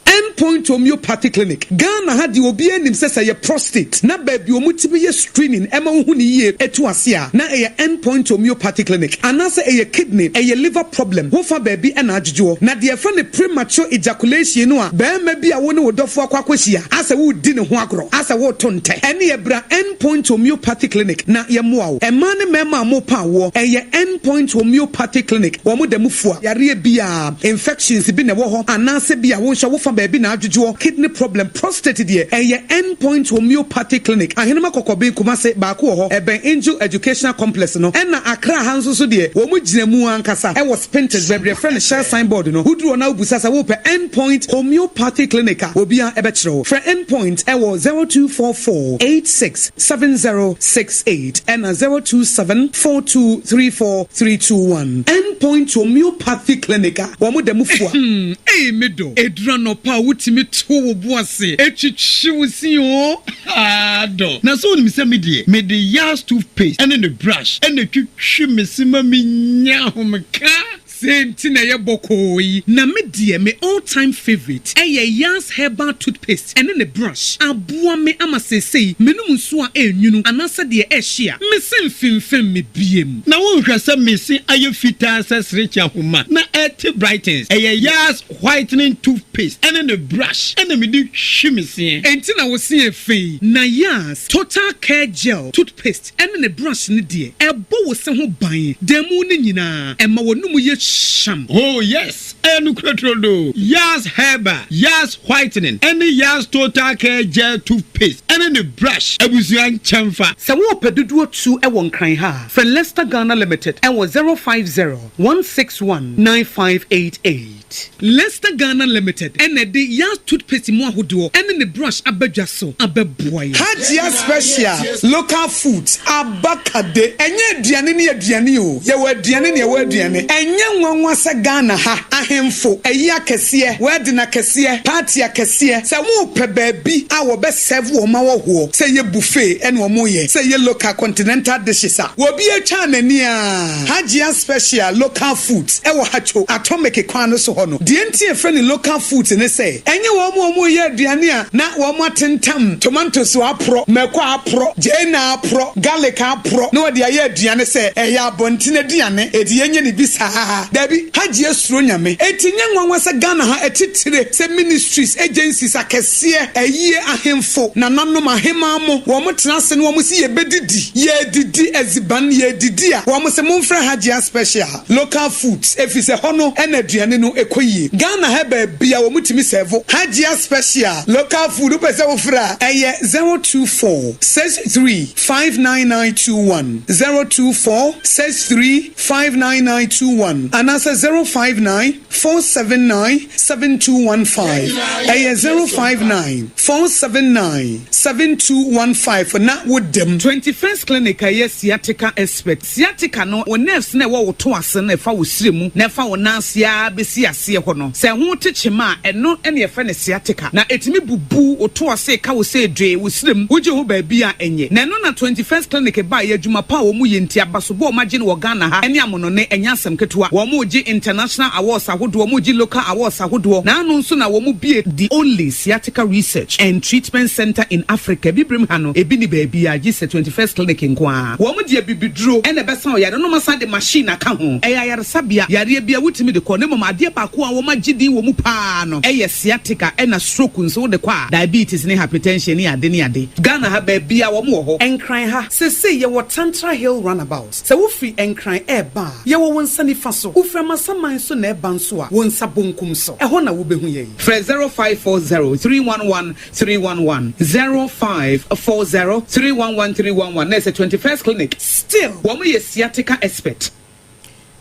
End Point Homeopathy Clinic, Ghana ha deɛ obiara nim sɛ sɛ ɛyɛ prostate na baabi a wɔtumi yɛ screening ma wohu no yie to ase a, na ɛyɛ End Point Homeopathy Clinic. Anaasɛ ɛyɛ kidney, ɛyɛ liver problem, wofa baabi na adwodwoɔ. Na deɛ yɛfrɛ no premature ejaculation no a barima bi a wo ne wo dɔfoɔ akɔ akɔhyia asɛ woredi ne ho agorɔ, asɛ woreto ntɛ, ɛneɛ bra End Point Homeopathy Clinic na yɛmmoa wo. Mmaa ne mmarima a morepa awoɔ, ɛyɛ End Point Homeopathy Clinic, wɔn da mu fua yareɛ biara. Infections bi na ɛwɔ hɔ anaasɛ bi a wo nso wofa baabi na adwodwoɔ, kidney problem, prostate deɛ ɛyɛ End Point Homeopathy Clinic, Ahenema Kɔkɔben, Kumase, baako wɔ hɔ, ɛbɛn Angel Educational Complex no, ɛna Accra ha nso so deɛ wɔn gyina mu ankasa ɛwɔ Spintex baabi yɛfrɛ no Shell sign board no, woduru hɔ na wobisa sɛ wopɛ End Point Homeopathy Clinic a obiara ɛbɛkyerɛ wo. Frɛ End Point ɛwɔ 0244 86 7068 ɛna 027 4234 321. End Point Homeopathy Clinic a wɔn da mu fua. Ei me dɔ, ɛduru anɔpa a wotumi to wo bo ase twitwi wo se oo, haa dɔ. Na sɛ wonim sɛ me deɛ, mede Yas toothpaste ne ne brush na ɛtwitwi me se ma menya ahomeka. Sei nti na ɛyɛ bɔkɔɔ yi. Na me deɛ me all time favourite ɛyɛ Yas herbal toothpaste ɛne ne brush. Aboa me ama seesei menom nsuo a ɛnwunu anaasɛ deɛ ɛhye a, me se mfemfem me biem. Na wonhwɛ sɛ me se ayɛ fitaa sɛ serekye ahoma na ɛte brightens. Ɛyɛ Yas whitening toothpaste ɛne ne brush ɛna mede hwi me seɛ. Enti na wo se yɛ fɛ yi. Na Yas total care gel toothpaste ɛne ne brush no deɛ, ɛbɔ wo se ho ban da mu no nyinaa, ɛma w'anomu yɛ hyam. Oh yes, ɛyɛ nokorɛ turodoo. Yas Herbal, Yas Whitening ɛne Yas Total Care Gel Toothpaste ɛne ne brush abusua nkyɛnfa. Sɛ worepɛ dodoɔ tu wɔ Nkran ha a, frɛ Lester Ghana Limited wɔ 050 161 9588. Lester Ghana Limited na ɛde Yas Toothpaste mu ahodoɔ ne ne brush aba dwa so abɛboa yɛn. Hajia special local foods aba kade ɛnyɛ aduane ne aduane o yɛwɔ aduane ne ɛwɔ aduane ɛnyɛ nwanwa sɛ Ghana ha ahemfo ayi akɛseɛ wedding akɛseɛ party akɛseɛ sɛ mopɛ baabi a wɔbɛ serve wɔn ahɔhoɔ sɛ ɛyɛ buffet ɛna wɔn yɛ sɛ ɛyɛ local continental dishes a obi atwa n'ani a Hajia special local foods ɛwɔ Hatcho atomic kwan no so hɔ no. Deɛ nti a yɛfrɛ no local foods ne sɛ, ɛnyɛ wɔn a wɔreyɛ aduane a na wɔatentam tomatoes aporɔ, mako aporɔ, gyeene aporɔ, garlic aporɔ na wɔde ayɛ aduane sɛ ɛyɛ abɔnten aduane, enti yɛnyɛ no bi saa. Dabi, Hajia suro Nyame. Enti nyɛ nwanwa sɛ Ghana ha atitire sɛ ministries, agencies akɛseɛ, ayie, ahemfo, nananom, ahemaa mo, wɔn tena ase na wɔn se yɛbɛdidi, yɛredidi adziban, yɛredidi a, wɔn se momfrɛ Hajia special. Local foods efisɛ hɔ no na aduane no kɔ yie. Ghana ha baabia wɔn tumi sɛvo Hajia special local food wopɛ sɛ wo frɛ a ɛyɛ 024 63 59921, 024 63 59921 anaasɛ 059 479 7215 ɛyɛ 059 479 7215 na wo dam. 21st Clinic a ɛyɛ sciatica expert. Sciatica no, wo nerves no a ɛwɔ wo to ase no a ɛfa wo srɛ mu na ɛfa wo nan ase ara bɛsi aseɛ hɔ no, sɛ ɛho te kyema a, ɛno na yɛfrɛ no sciatica. Na ɛtumi bubu wo to ase ka wo sɛ dwee wo srɛ mu, wogye ho baabi a ɛnyɛ. Na ɛno na 21st Clinic baeɛ, adwuma pa a wɔyɛ nti, abasobɔ a wɔagye no wɔ Ghana ha ne amonone, ɛnyɛ asɛm ketewa. Wɔregye international awards ahodoɔ, wɔregye local awards ahodoɔ, na ano nso na wɔbue the only sciatica research and treatment centre in Africa, Abibirem ha no, ebi nni baabiara gye sɛ 21st Clinic nko ara. Wɔn de abibiduro na ɛbɛsa wo yare na wɔasan de machine aka ho. Ɛyɛ ayaresabea, yareɛ biara wotumi de kɔ na mmom adeɛ baako a wɔagye din wɔ mu pa ara no yɛ sciatica ɛna stroke nso wode kɔ a, diabetes ne hypertension ne ade ne ade. Ghana ha baabiara wɔn wɔ hɔ. Nkran ha, seesei yɛwɔ Tantra Hill Runabout. Sɛ wofiri Nkran reba a, yɛwɔ wo nsa nifa so. Wofiri Amasaman nso na ɛreba nso a, wo nsa bonkum so. Ɛhɔ na wobɛhu yɛn. Frɛ 0540 311 311, 0540 311 311 na ɛsɛ 21st Clinic. Still, wɔn yɛ sciatica expert.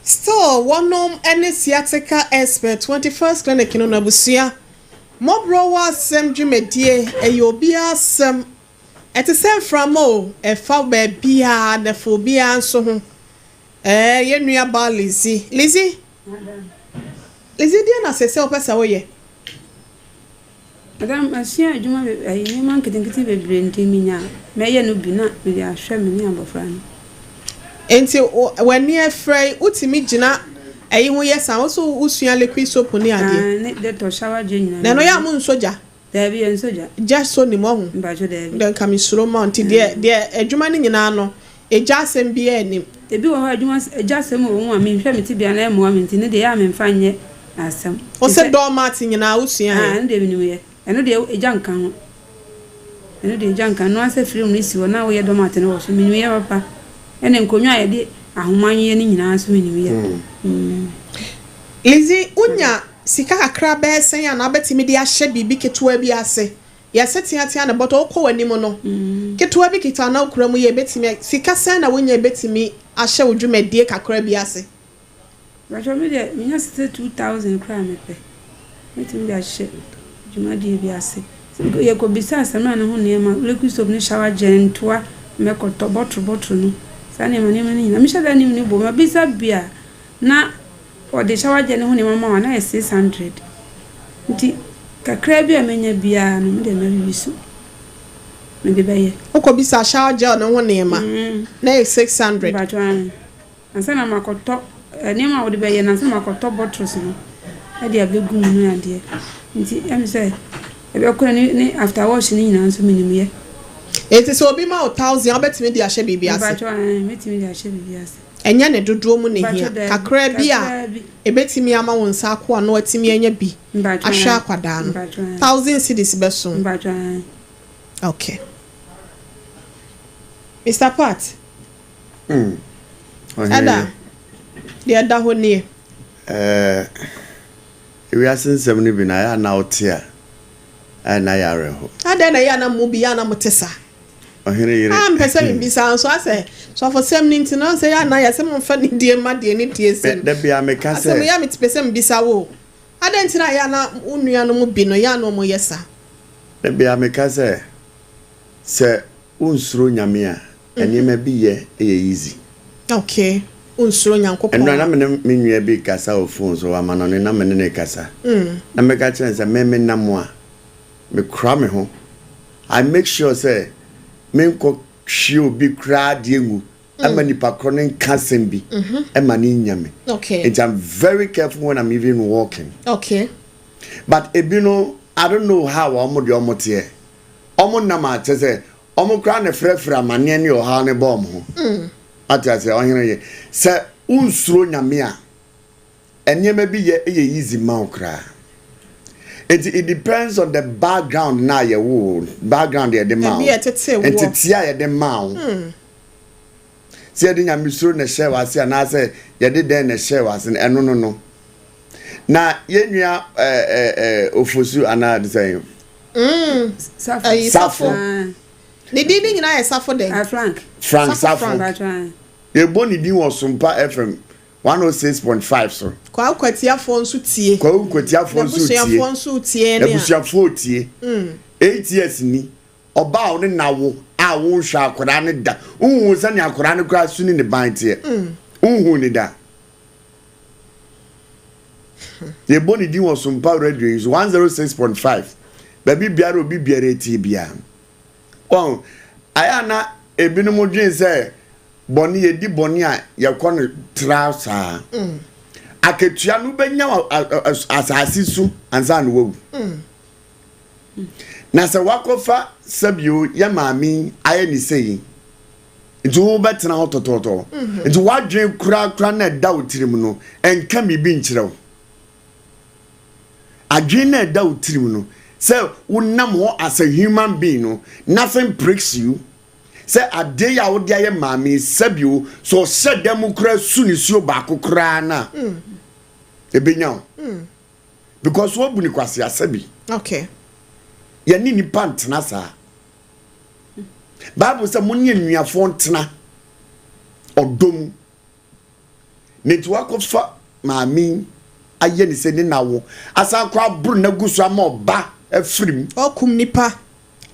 Still, wɔnom ne sciatica expert, 21st Clinic no n'abusua. Mmɔborɔwa asɛm dwumadie, ɛyɛ obiara asɛm. Ɛte sɛ mframa o, ɛfa baabiara na ɛfa obiara nso ho. Ɛɛ, yɛn nua baa Lizzie. Lizzie, Lizzie deɛ na sese wopɛ sɛ woyɛ? Madam, masua adwuma be ayi nneɛma nketenkete bebree nti menya a, mɛyɛ no bi na mede ahwɛ me ne abɔfra no. Nti wo w'ani afira yi, wotumi gyina ɛyi ho yɛ saa? Wo nso wosua liquid soap ne adeɛ? Aane, ne Dettol shower gel nyinaa Na ɛno menim yɛ a yɛ. monsɔ gya? Daabi, yɛnsɔ gya. Gya sɔ nim wahu? Mpakyɛ daabi. Wodɛ nka mesuro ma wo nti deɛ deɛ adwuma no nyinaa no, egya asɛm biara nnim. Ebi wɔ hɔ a adwuma egya asɛm wɔ mu a menhwɛ me tebea na ɛmmoa me nti ne deɛ ɛyɛ a memfa nyɛ asɛm. Wo Te se sɛ. doormat nyinaa wo sua Aah yɛ? ɛno deɛ menim yɛ. Ɛno deɛ egya nka ho. Ɛno deɛ egya nka ho. Ɛno ara sɛ frame no si hɔ na woyɛ doormat no wɔ so. Menim yɛ papa. Ɛna nkonnwa a yɛde ahoma yɛ no nyinaa nso menim yɛ. Mm. Lizzy, wonya sika kakra bɛyɛ sɛn a na wobɛtumi de ahyɛ biribi ketewa bi ase? Yɛse teatea no bɔtɔ, wokɔ w'anim no, ketewa bi kita na wokura mu yɛ ebetumi, sika sɛn na wonya ebetumi ahyɛ wo dwumadie kakra bi ase? Mpakyɛw me deɛ menya sika 2000 koraa a mepɛ mɛtumi de ahyɛ dwumadie bi ase. Yɛkɔ bisaa samina no ho nneɛma, liquid soap ne shower gel, ntoa, mɛkɔtɔ bottle bottle no, saa nneɛma nneɛma no nyinaa mehyɛ da nim ne bo, mabisa bi a na Wɔde shower gel ne ho nneɛma ma wo a, na ɛyɛ 600. Nti kakraa bi a menya biara no, me deɛ mɛwiwi so. Mede bɛyɛ. Wokɔbisa shower gel ne ho nneɛma, na ɛyɛ 600. Mpakyɛw aane. Ansa na makɔtɔ nneɛma a wode bɛyɛ no, ansa na makɔtɔ bottles no de abɛgu mu ne adeɛ. Nti ɛm sɛ ɛbɛkɔ ne ne after wash no nyinaa nso menim yɛ. Nti sɛ obi ma wo thousand a, wobɛtumi de ahyɛ biribi ase? Mpakyɛw aane, mɛtumi de ahyɛ biribi ase. Ɛnyɛ ne dodoɔ mu na ɛhia. Kakraa bi a ɛbɛtumi ama wo nsa ako ano atumi anya bi ahwɛ akwadaa no. Thousand cedis bɛso. Okay. Mister Pat. Ɛda, deɛ ɛda hɔ nie. Ɛɛ, ewiase nsɛm no bi na ɛyɛ a na wote a, ɛyɛ na ɛyɛ awerɛho. Adɛn na ɛyɛ a na mo bi yɛ a na mote saa? Ɔhene yere. Ah, mpɛ sɛ mebisa nso asɛ sɔfosɛm no nti no sɛ yɛ anaa yɛsɛ momfa ne die mma deɛ ne die sɛ no. Da bia meka sɛ. Asɛm yɛ a metepɛ sɛ mebisa wo o. Adɛn nti na yɛ a na wo nuanom bi no yɛ a na wɔn yɛ saa? Da bia meka sɛ, sɛ wonsuro Nyame a, nneɛma bi yɛ yɛ easy. Okay, wonsuro Nyankopɔn a. Ɛnora na me ne me nua bi rekasa wɔ phone so, wɔ amanɔne na me ne no rekasa. Na meka kyerɛ no sɛ me menam a, mekora me ho. I make sure sɛ menkɔ hwie obi koraa adeɛ ngu ɛma nipa korɔ no nka asɛm bi ɛma no nya me. Nti I'm very careful when I'm even walking. Okay. But ebi no I don't know how a wɔn deɛ wɔn teɛ. Wɔn nam a kyɛ sɛ wɔn koraa na frɛfrɛ amaneɛ ne ɔhaw no ba wɔn ho. Ate aseɛ ɔhene yɛ sɛ wonsuro Nyame a. Nneɛma bi yɛ yɛ easy ma wo koraa. Nti it depends on the background na yɛwoo wo, background yɛde maa wo, Ebi a ɛtetee woɔ. ntetee a yɛde maa wo. Sɛ yɛde nyamesuro na ɛhyɛɛ w'ase anaasɛ yɛde dɛn na ɛhyɛɛ w'ase no, ɛno no no. Na yɛn nua ɛɛ ɛɛ Ofosu anaa de sɛn? Safo. Ɛyi Safo. Safo. Ne din ne nyinaa yɛ Safo dɛn? Frank. Frank Safo. Frank. Yɛbɔ ne din wɔ Sompa FM. 106.5 so. Kwawu Kwatiafoɔ nso tie. Kwawu Kwatiafoɔ nso tie. N'abusuafoɔ nso tie ne a. N'abusuafoɔ tie. 8 years ni, ɔbaa a ɔne no awo a wonhwɛ akwadaa no da. Wonhuu sɛnea akwadaa no koraa su ne ne ban teɛ. Wonhuu ne da. Yɛbɔ ne din wɔ Sompa radio yi so 106.5. Baabi biara obi biara tie biara. Wɔn ayɛ a na ebinom dwen sɛ Bɔne, yɛdi bɔne a, yɛkɔ no tra saa. Akatua no wobɛnya wɔ asase so ansa na wawu. Na sɛ wakɔfa sɛbio yɛ maame yi ayɛ ne sei, nti wobɛtena hɔ tɔtɔtɔ. Nti w'adwene korakora na ɛda wo tirim no, ɛnka biribi nkyerɛ wo. Adwene na ɛda wo tirim no, sɛ wonam hɔ as a human being no, nothing pricks you. Sɛ adeɛ yi a wode ayɛ maame yi, sɛbi o, sɛ ɔhyɛ dan mu koraa su nisuo baako koraa no a, ɛbɛnya wo. Because woabu no kwasea, sɛbi. Okay. Yɛne nnipa ntena saa. Bible sɛ mo ne anuafoɔ ntena ɔdɔ mu. Na nti wakɔfa maame yi ayɛ ne sɛ ne na wo asan kɔ aboro no agu so ama ɔba afiri mu. Ɔkum nipa.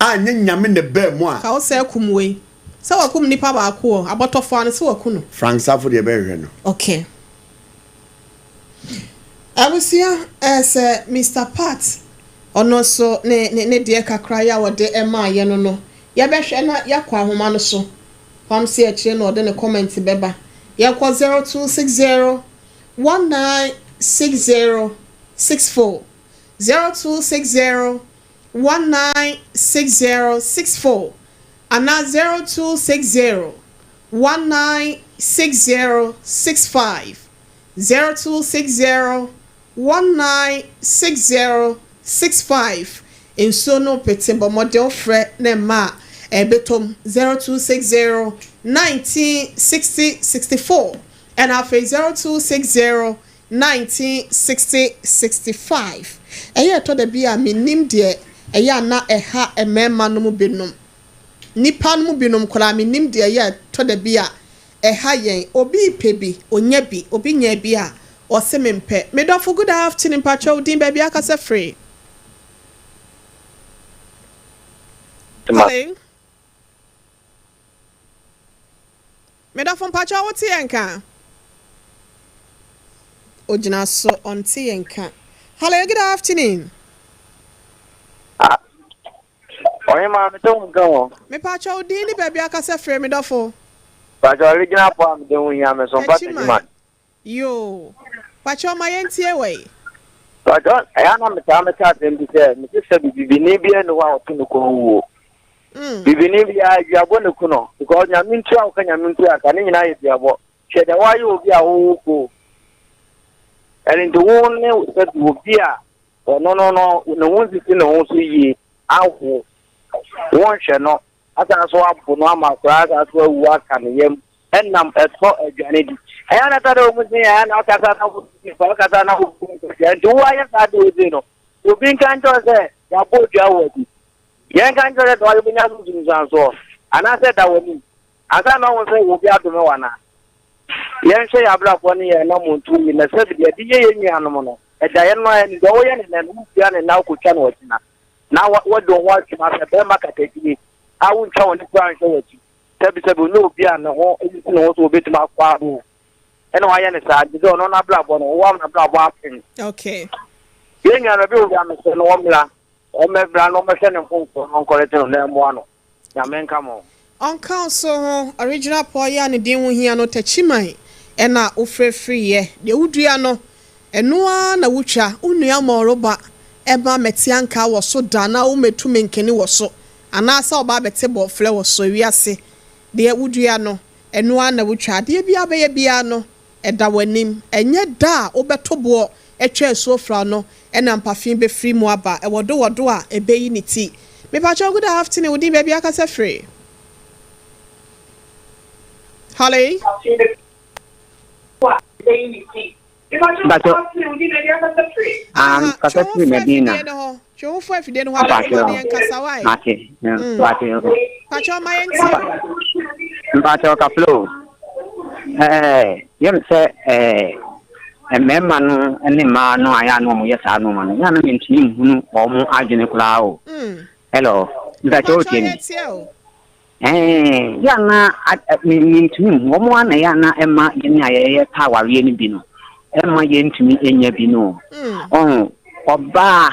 A nyɛ Nyame na ɛbaa mu a. Ka wo sɛ akum wei. Sɛ wakum nipa baako o, abɔtɔfoa no sɛ waku no. Frank Safo deɛ bɛhwehwɛ no. Ok. Abusua, ɛɛ sɛ Mister Pat. Ɔno nso ne ne ne deɛ kakra yi a ɔde maa yɛn no no, yɛbɛhwɛ na yɛakɔ ahoma no so. Pam se akyire na ɔde ne comment bɛba. Yɛkɔ 0260 1960 64. 0260 1960 64 anaa 0260 1960 65. 0260 196065 Nsuo no pete bɔ mmɔden wo frɛ na mma a ɛbɛtɔ mu 0260 1960 64 ɛna afei 0260 1960 65 Ɛyɛ ɛtɔ da bi a mennim deɛ ɛyɛ a na ɛha mmarima no mu binom nnipa no mu binom koraa mennim deɛ ɛyɛ a ɛtɔ da bi a Ɛha yɛn. Obi repɛ bi, onya bi, obi nyaa bi a, ɔse mempɛ. Me dɔfo good afternoon, mpakyɛw wo din, baabi akasa firi? Hello. Me dɔfo mpakyɛw wo te yɛn nka? Ogyina so, ɔnte yɛn nka. Hello, good afternoon. Ah, Ɔhemaa mete wo nka o. Mepakyɛ wo din ne baabi akasa firi me dɔfo. Pakyɛ original po a mede ho hia me so mpa Techiman. Yoo. Pakyɛ ma yɛn tie wɔ yi. Pakyɛ ɛyɛ na metaa meka asɛm bi sɛ mese sɛ bibini biara nni hɔ a ɔto ne kɔn wuo. Bibini biara duabɔ ne ku no because nyame ntua woka nyame ntua ka ne nyinaa yɛ duabɔ. Hwɛ deɛ woayɛ obi a wowo ko. Ɛno nti wo ne sɛ obi a Ɔno no no, ne ho nsisi ne ho so yie, awo, wonhwɛ no, asan so abo no ama koraa asan so awu aka ne yam, ɛnam ɛtɔ aduane di. Ɛyɛ na sɛ wɔn se ɛyɛ na ɔkasa na wo nipa ɔkasa na wo nkɔhyɛ nti wo ayɛ saa de ose no obi nka nkyɛn sɛ yɛabɔ dua wɔ adi yɛn nka nkyɛn sɛ dɔw yɛbɛnya so nsunsuansoɔ anaasɛ da wɔ anim ansa na ɔho sɛ obi adome wɔ anaa yɛnhwɛ yɛn abrabɔ ne yɛn anammɔntuo yie na sɛbi deɛ ɛde yɛ yɛn nuanom no Agya yɛn no ara ni, deɛ woyɛ no nnɛ no, wodua no nnɛ a wokɔtwa no ɔkyena, na woadi wo ho adwuma sɛ barima katakyie a wontwa w'ani koraa nhwɛ w'akyi. Sɛbisɛbi, ɔnyɛ obi a ne ho sisi ne ho sɛ ɔbɛtumi akɔ ado o, ɛna wayɛ no saa, nti sɛ ɔno n'abrabɔ no, wowam n'abrabɔ apem. Okay. Yɛn nua no, ebi wɔ hɔ a mesrɛ no ɔmmra, ɔmmɛbra na ɔmmɛhwɛ ne mfomsoɔ na ɔnkɔrɛte no na ɛmmoa no. Nyame nka mo. Ɔnka wo so ho, original pɔɔ yi a ne din ho hia no Takyiman na wo frɛ firi yɛ. Deɛ wo dua no, ɛno ara na wo twa. Wo nua mɔroba ma mɛte ankaa wɔ so da anaa wo mɛtu menkene wɔ so anaa sɛ ɔba abɛte bɔɔflɛ wɔ so. Ewiase, deɛ wo dua no, ɛno ara na wo twa. Adeɛ biara bɛyɛ biara no, Ɛda w'anim. Ɛnyɛ da a wobɛto boɔ atwa asuo fra no na mpafe bɛfiri mu aba. Ɛwɔ do wɔ do a, ɛbɛyi ne ti. Mepakyɛw, good afternoon, wo din baabi akasa firi? Hallo? Mpakyɛw, ah, Aha, mekasa twe wo firi ho firi Medina. afidie no ho. Twe wo ho firi afidie no ho adɔfo ma Mpakyɛw, ne yɛnkasa, why? mate, mate. Pakyɛw ma yɛntie o. Mpakyɛw kaflo o. Ɛɛ, yɛ me sɛ ɛɛ mmarima no ne mmaa no a yɛ a na wɔyɛ saa nneɛma no, yɛ a na mentumi nhunu wɔn adwene koraa o. Hello, mpakyɛw Mpakyɛw wotie me? yɛtie o. Ɛɛ, yɛ a na mentumi nhu wɔn ara na yɛ a na ɛma yɛn a yɛyɛ pa awareɛ no bi no, ɛma yɛntumi nya bi no. Ɔho, ɔbaa,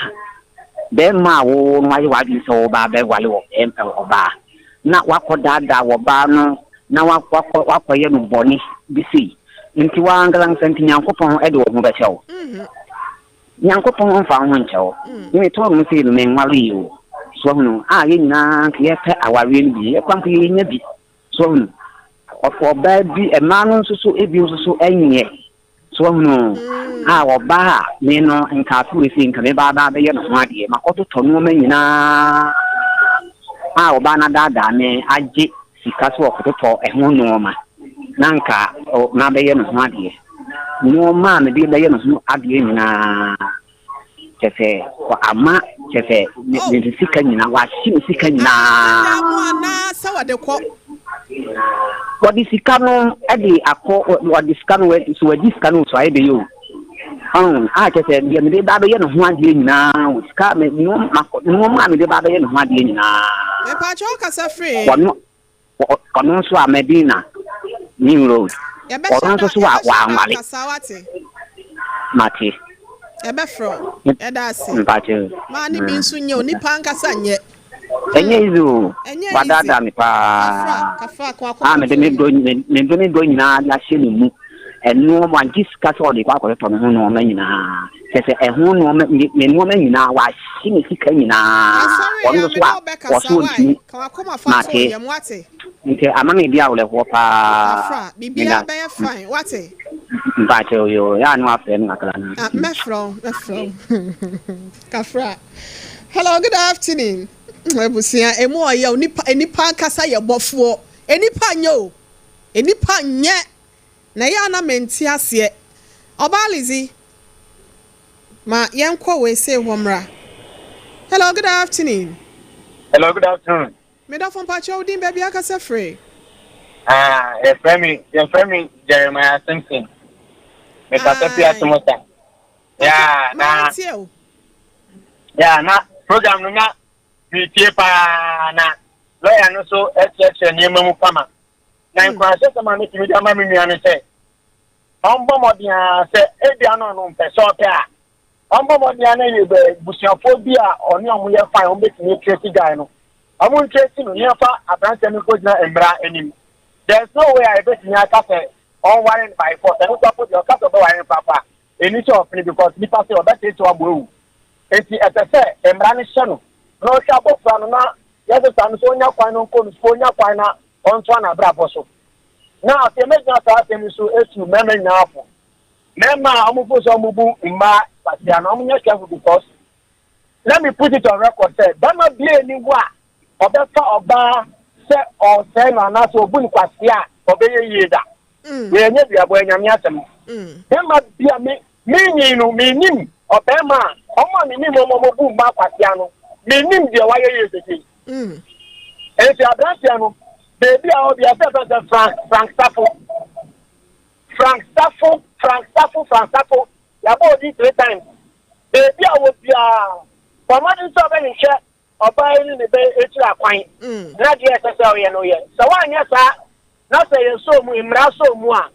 bɛrima a wo no wayɛ w'adwene sɛ wo ba bɛwale wɔ ɔbaa, na wakɔdaadaa wɔ baa no, na wakɔ wakɔyɛ no bɔne bi sei. Nti w'ankasa nti Nyankopɔn de wo ho bɛkyɛ wo. Nyankopɔn mfa wo ho nkyɛ wo. Me metɔɔ me ho sei no menwaree o. So wahunu? A yɛn nyinaa nka yɛpɛ awareɛ no bi, yɛkora mpo yɛnya bi. So wahunu? Ɔbaa bi, mmaa no nso so ebi nso so nyɛ. So wahunu? A ɔbaa a me no nka afe wei sei nka me ba ba bɛyɛ ne ho adeɛ, makɔtotɔ nneɛma nyinaa a ɔbaa no adaadaa me agye sika sɛ ɔkɔtotɔ ɛho nneɛma na nka mabɛyɛ ne ho adeɛ. Nnoɔma a mede bɛyɛ me ho adeɛ nyinaa, kyerɛ sɛ, ama, kyerɛ sɛ, me Oh. me sika nyinaa, wahye me sika nyinaa. Ada mu anaa sɛ wɔde kɔ? Wɔde sika no de akɔ, wɔde sika no, so wɔadi sika no so ayɛ bɛyɛ o. Ɔn, a kyerɛ sɛ, deɛ mede ba bɛyɛ ne ho adeɛ nyinaa, wɔ sika, me nnoɔma a mede ba bɛyɛ ne ho adeɛ nyinaa. Mepaakyɛw kasa firi he? Wɔno, Ɔno nso a Medina New Road. Yɛbɛhyɛ Ɔno da nso so wa yɛbɛhyɛ da wanwale. akasa wate. Mate. Yɛbɛfrɛ wo. Yɛda ase. Mpakyɛ. Maa ne bi nso nyɛ o, nipa ankasa nyɛ. Ɛnyɛ easy o. Ɛnyɛ easy. Wadaadaa me paa. Kafra, kafra, kɔ akoma A mede me dɔ mede me dɔ nyinaa de ahyɛ ne mu. Ɛno wagye sika sɛ ɔde kɔ akɔtotɔ me ho nneɛma nyinaa. Kyerɛ sɛ ɛho nneɛma me nneɛma nyinaa wahye me sika nyinaa. Asɔre Ɔno ya nso me so ne a wo bɛkasa ɔso why? ntumi. Ka w'akoma fa to Mate. yam wate? Nti ama me di awerɛhoɔ paa. Kafra, biribiara Meda bɛyɛ fine wate? Mpakyɛw yoo, yɛ a na wafrɛ me kakra na. Ah, mɛfrɛ wo, mɛfrɛ wo. Kafra. Hello, good afternoon. Abusua, emu ɔyɛ o, nipa, nipa ankasa yɛ bɔfoɔ. Nipa nyɛ o, nipa nyɛ. Na ɛyɛ a na mente aseɛ. Ɔbaa Lizzy, ma yɛnkɔ wei sei hɔ mmra. Hello, good afternoon. Hello, good afternoon. Me dɔfo mpakyɛ wo din baabi akasa firi. Ah, yɛfrɛ me yɛfrɛ me Jeremiah Simpson. Mekasa fi Asomosa. Yeah, na yeah, na program no na metie paa na lawyer no so ɛkyerɛkyerɛ nneɛma mu kama. Na nkuranhyɛsɛm a metumi de ama me nua no sɛ ɔmbɔ mmɔden ara sɛ ebia no ɔno mpɛ sɛ ɔpɛ a ɔmbɔ mmɔden ara na yɛ bɛ busuafoɔ bi a ɔne ɔmo yɛ fine ɔmo betumi atresi guy no ɔmo ntresi no ne ɛfa aberanteɛ no nkɔgyina mmara anim. There is no way a ebetumi aka sɛ ɔnware no by force. Ɛno koraa po deɛ ɔka sɛ ɔbɛware no koraa a ɛni sɛ ɔpene because nipa sɛ ɔbɛteetew abɔ awu. Enti ɛsɛ sɛ mmara no hyɛ no na ɔhwɛ abɔfra no na yɛsesa no sɛ ɔnya kwan no nkɔ no sukuu ɔnya kwan na ɔntoa n'abrabɔ so. Na afei mɛgyina saa asɛm yi so atu mmarima nyinaa fo. Mmarima a wɔfo sɛ wɔbu mmaa kwasea no, wɔnyɛ careful because let me put it on record sɛ barima biara nni hɔ a ɔbɛfa ɔbaa sɛ ɔresɛe no anaasɛ ɔbu no kwasea a ɔbɛyɛ yie da. Wei ɛnyɛ duabɔ, ɛyɛ Nyame asɛm. Barima bi a me menyin no, mennim ɔbarima a wɔn a menim wɔn a wɔbu mmaa kwasea no, mennim deɛ wayɛ yie sesei. Enti aberanteɛ no, baabi a ɔwɔ biara, sɛ yɛfrɛ no sɛ Frank, Frank Safo. Frank Safo, Frank Safo, Frank Safo. Yɛabɔ odin three times. Baabi a ɔwɔ biara, bɔ mmɔden sɛ ɔbɛhwehwɛ ɔbaa yi ne ne ba yi akyiri akwan, na deɛ ɛsɛ sɛ ɔyɛ no yɛ. Sɛ woanyɛ saa, na sɛ yɛsɔɔ mu, mmara sɔɔ mu a,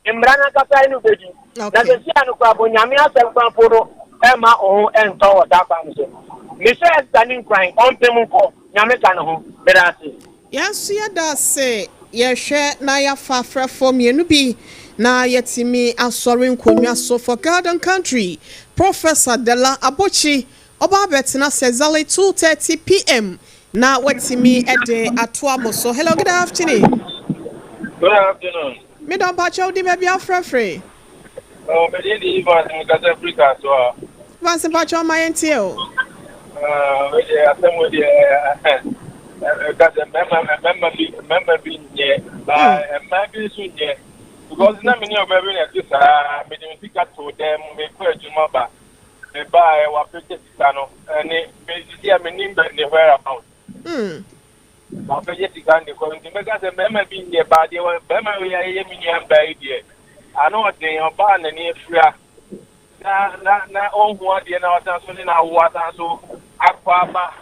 Mmara no ankasa ne no bedi. Na seesei a no koraa mpo, Nyame asɛm koraa mpo no mma wo ho ntɔ wɔ saa kwan no so. Mehyɛ Esther ne nkuran, ɔmpem nkɔ, Nyame ka ne ho. Meda ase. Yɛn nso yɛda ase. Yɛhwɛ na yɛafa afrɛfoɔ mmienu bi na yɛatumi asɔre nkonnwa so for God and Country. Professor Dela Abokyi, ɔba abɛtena ase exactly 2:30 PM na watumi de atoa mo so. Hello, good afternoon. Good afternoon. Me dɔ mpakyɛ wo din baabi a wofrɛ firi. Oh, me din de Evans, me kasa firi Kasoa. Evans mpakyɛ ɔma yɛn tie o. Ah, me deɛ asɛm wo deɛ ɛka sɛ mmarima mmarima bi mmarima bi nyɛ ba mmaa bi nso nyɛ because na me ne ɔbaa bi na ɛte saa me de me sika to dan mu mekɔ adwuma ba me baa ɛ wapɛgya sika no ɛne me sisi a me nim ne where about. Wabɛgye sika no de kɔ nti mɛka sɛ mmarima bi nyɛ baa deɛ barima wei ayɛyɛ me nua baa yi deɛ ano ɔden ɔbaa n'ani afira na na na ɔnhu adeɛ na ɔsan so ne na awo asan so akɔ aba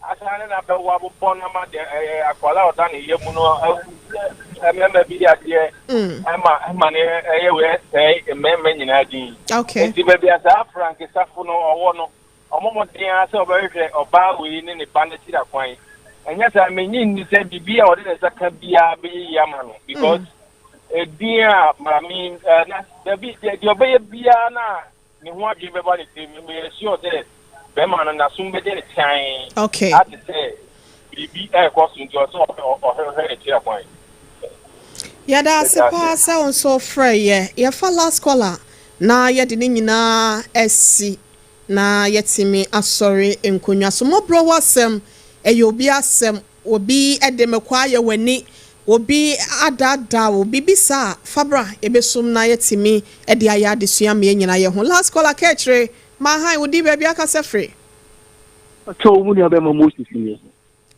asan ne na bɛwo abobɔ no ama deɛ ɛyɛ akwadaa a ɔda ne yam no awu sɛ mmarima bi yɛ adeɛ ɛma ɛma ne ɛyɛ wei ɛsɛe mmarima nyinaa din nti baabi a saa Frank Safo no ɔwɔ no Ɔmmɔ mmɔden ara sɛ ɔbɛhwehwɛ ɔbaa wei ne ne ba no akyiri akwan. Ɛnyɛ saa, mennye nni sɛ biribi a ɔde ne nsa ka biara bɛyɛ yie ama no because edin a maame yi eh, na dabi deɛ deɛ ɔbɛyɛ biara na ne ho adwene bɛba ne tirim. Meyɛ sure sɛ bɛrima no n'asom bɛgye ne kyan ate sɛ biribi ɛrekɔ so nti ɔsɛ ɔhwehwɛ n'akyiri akwan. Yɛda ase paa sɛ wo nso wofrɛ yɛ. Yɛfa last caller na yɛde ne nyinaa asi. Na yɛatumi asɔre nkonnwa so. Mmɔborɔ ho asɛm, ɛyɛ obi asɛm. Obi de me kɔ ayɛ w'ani, obi adaadaa wo, biribi saa a, fa bra, yɛbɛsum na yɛatumi de ayɛ adesua ama yɛn nyinaa yɛn ho. Last caller, Kaakyire, Mahan, wo din, baabi a wokasa firi? Mpakyɛw wo nua bɛma Moses nie.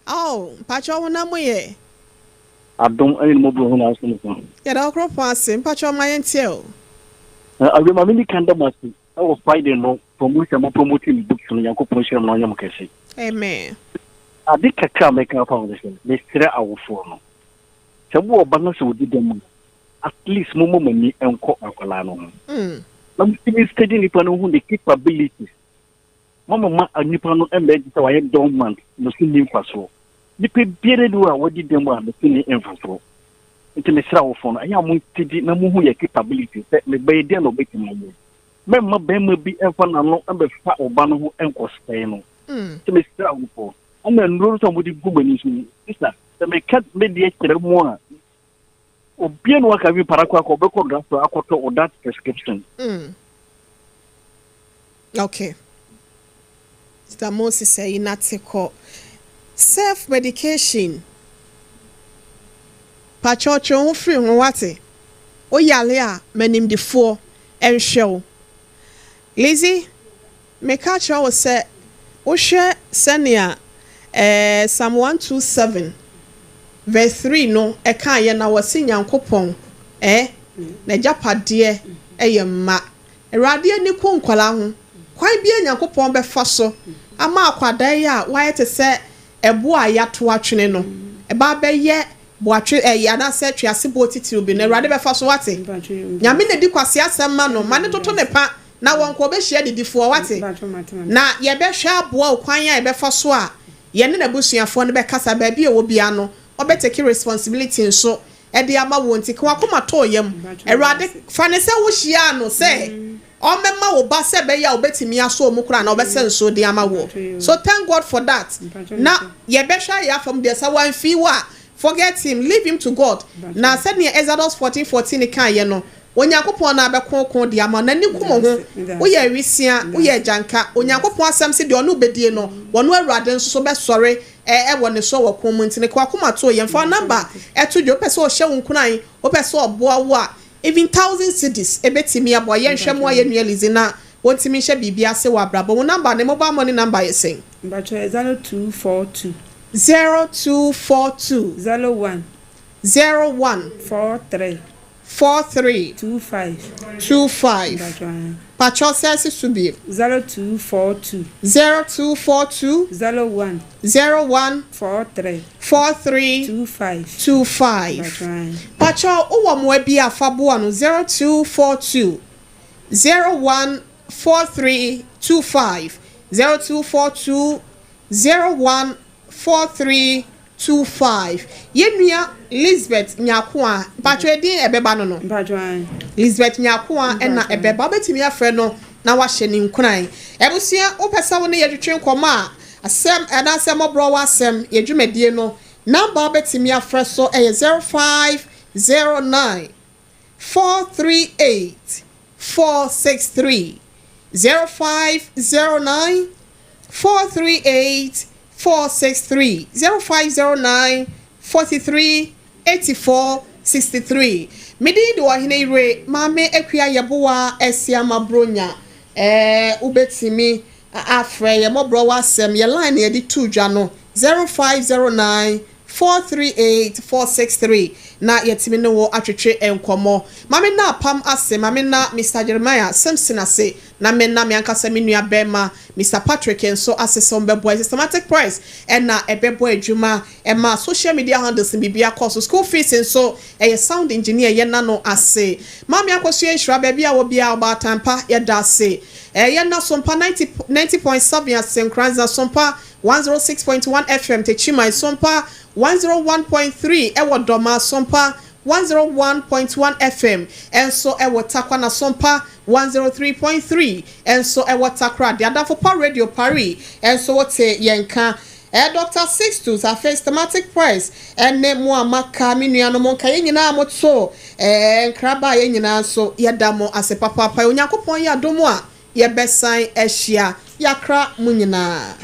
Oh, mpakyɛw wo nan mu yɛ? Adom ɛne ne mɔborɔ hunu asom so. Yɛda Ɔkoropɔn ase, mpakyɛw ma yɛnteɛ o. Awie ma menni kan da mo ase ɛwɔ Friday no promotion a mo promote me books no Nyankopɔn nhyira mo na ɔnyɛ mo kɛse. Amen. Ade kakra a mɛka afa ho ne sɛ mesrɛ awofoɔ no sɛ mowɔ ba na sɛ ɔdi dɛm a at least momma mo ani nkɔ akwadaa no ho. Na motumi study nipa no hu ne capabilities. Mommma nipa no mmɛgye sɛ wayɛ dormant na so nni mfasoɔ. Nipa biara nni hɔ a wadi dɛm a ne so nni mfasoɔ. Nti mesrɛ awofo no, ɛyɛ a mo study na mohu yɛ capabilities sɛ me ba yi deɛn na ɔbɛtumi ayɛ. Mɛmma barima bi mfa n'ano mmɛfa wo ba no ho nkɔsɛe no. Nti mesrɛ awofo. Ɛna nnuro nso a wɔde gu mo ani so yi, sista, sɛ meka me deɛ kyerɛ mo a, Obia na waka bi para kɔ akɔ ɔbɛkɔ drugstore akɔtɔ without prescription. Mm. Okay. Sister Moses ayi nate kɔ. Self medication. Pakyɛw twe wo ho firi ho wate. Wo yare a ma nimdefoɔ nhwɛ wo. Lizzy, Meka kyerɛ wo sɛ, wohwɛ sɛnea ɛɛ Psalm 127 verse 3 no kaeɛ na wɔse Nyankopɔn ɛ, n'agyapadeɛ yɛ mma. Awurade ani ku nkwadaa ho. Kwan biara Nyankopɔn bɛfa so ama akwadaa yi a wayɛ te sɛ ɛboɔ a yɛato atwene no, ɛba abɛyɛ boatwe ɛyi anaasɛ tweaseboɔ titiriw bi no, Awurade bɛfa so, wate? Nyame na ɛdi kwaseasɛm ma no, ma no toto ne pa Na wɔnkɔ, wɔbɛhyia adidifoɔ, woate? Na yɛbɛhwɛ aboa wo kwan a yɛbɛfa so a yɛne n'abusuafoɔ no bɛkasa, baabi a ɔwɔ biara no, ɔbɛ take responsibility nso de ama wo, nti ka w'akoma to wo yam. Awurade, fa no sɛ wohyiaa no sɛ ɔmmɛma wo ba sɛ ɛbɛyɛ a ɔbɛtumi asɔ wo mu koraa anaa ɔbɛsɛ nsuo de ama woɔ. So thank God for that. Na yɛbɛhwɛ ayɛ afa mu deɛ, sɛ wamfii wo a, forget him, leave him to God. Na sɛdeɛ Exodus 14 14 kaeɛ no, Onyankopɔn na abɛko ko de ama wo. N'ani ku mo ho. Woyɛ awisiaa, woyɛ agyanka. Onyankopɔn asɛm se deɛ ɔne wo bɛdie no, wɔno Awurade nso so bɛsɔre wɔ ne so wɔ ko mu. Nti no ka w'akoma to yɛn. Fa wo number to dwa. Wopɛ sɛ ɔhyɛ wo nkuran, wopɛ sɛ ɔboa wo a, even thousand cedis ɛbɛtumi aboa. Yɛnhwɛ mmoa yɛn nua Lizzy na wɔntumi nhyɛ biribi ase wɔ abrabɔ mu. Wo number ne mobile money number yɛ sɛn? Mpakyɛ yɛ 0242. 0242. 01. 01. 43. 43. 25. 25. Pakyɛw sɛ si so bio. 0242. 0242. 01. 01. 43. 43. 25. 25. Pakyɛw wowɔ mmoa bi a fa boa no 0242 01 43 25 0242 01 4325 Yɛn nua Lisbeth Nyarkoa, mpakyɛw edin a ɛbɛba no no, Lisbeth Nyarkoa na ɛbɛba. Wobɛtumi afrɛ no na wahyɛ ne nkuran. Abusua, wopɛ sɛ wo ne yɛn twetwe nkɔmmɔ a, asɛm anaasɛ mmɔborɔwa asɛm, yɛn dwumadie no, number a wobɛtumi afrɛ so yɛ 0509 438 463 0509 438 463 0509 43 84 63 Me din de Ɔhene Yere Maame Akua Yeboah Asiama Bronya Ɛɛ wobɛtumi afrɛ yɛ mmɔborɔ w'asɛm yɛ line na yɛde too dwa no 0509 438 463 na yɛatumi ne wo atwetwe nkɔmmɔ. Ma me nna apam ase, ma me nna Mister Jeremiah Simpson ase, na me nna me ankasa me nua barima Mister Patrick nso ase sɛ wɔbɛboa yɛn. Systematic Press na ɛbɛbɔ adwuma ma social media handles no biribiara kɔ so. School fees nso ɛyɛ sound engineer yɛnna no ase. Maame Akosua Nhyira baabi a wɔ biara ɔbaatan pa yɛda ase. Yɛnna Sompa 90 90.7 ase, Nkoranza Sompa 106.1 FM Techiman, Sompa 101.3 wɔ Dɔma, Sompa 101.1 FM nso wɔ Tarkwa na Sompa 103.3 nso wɔ Takoradi. Adamfo Pa Radio Paris nso wote yɛn nka. Doctor Sixtus, afei Systematic Press ne mo a moaka, me nuanom nka yɛn nyinaa a moto nkra baa yɛn nyinaa nso yɛda mo ase papaapa. Onyankopɔn yɛ adom a yɛbɛsan ahyia. Yɛakra mo nyinaa.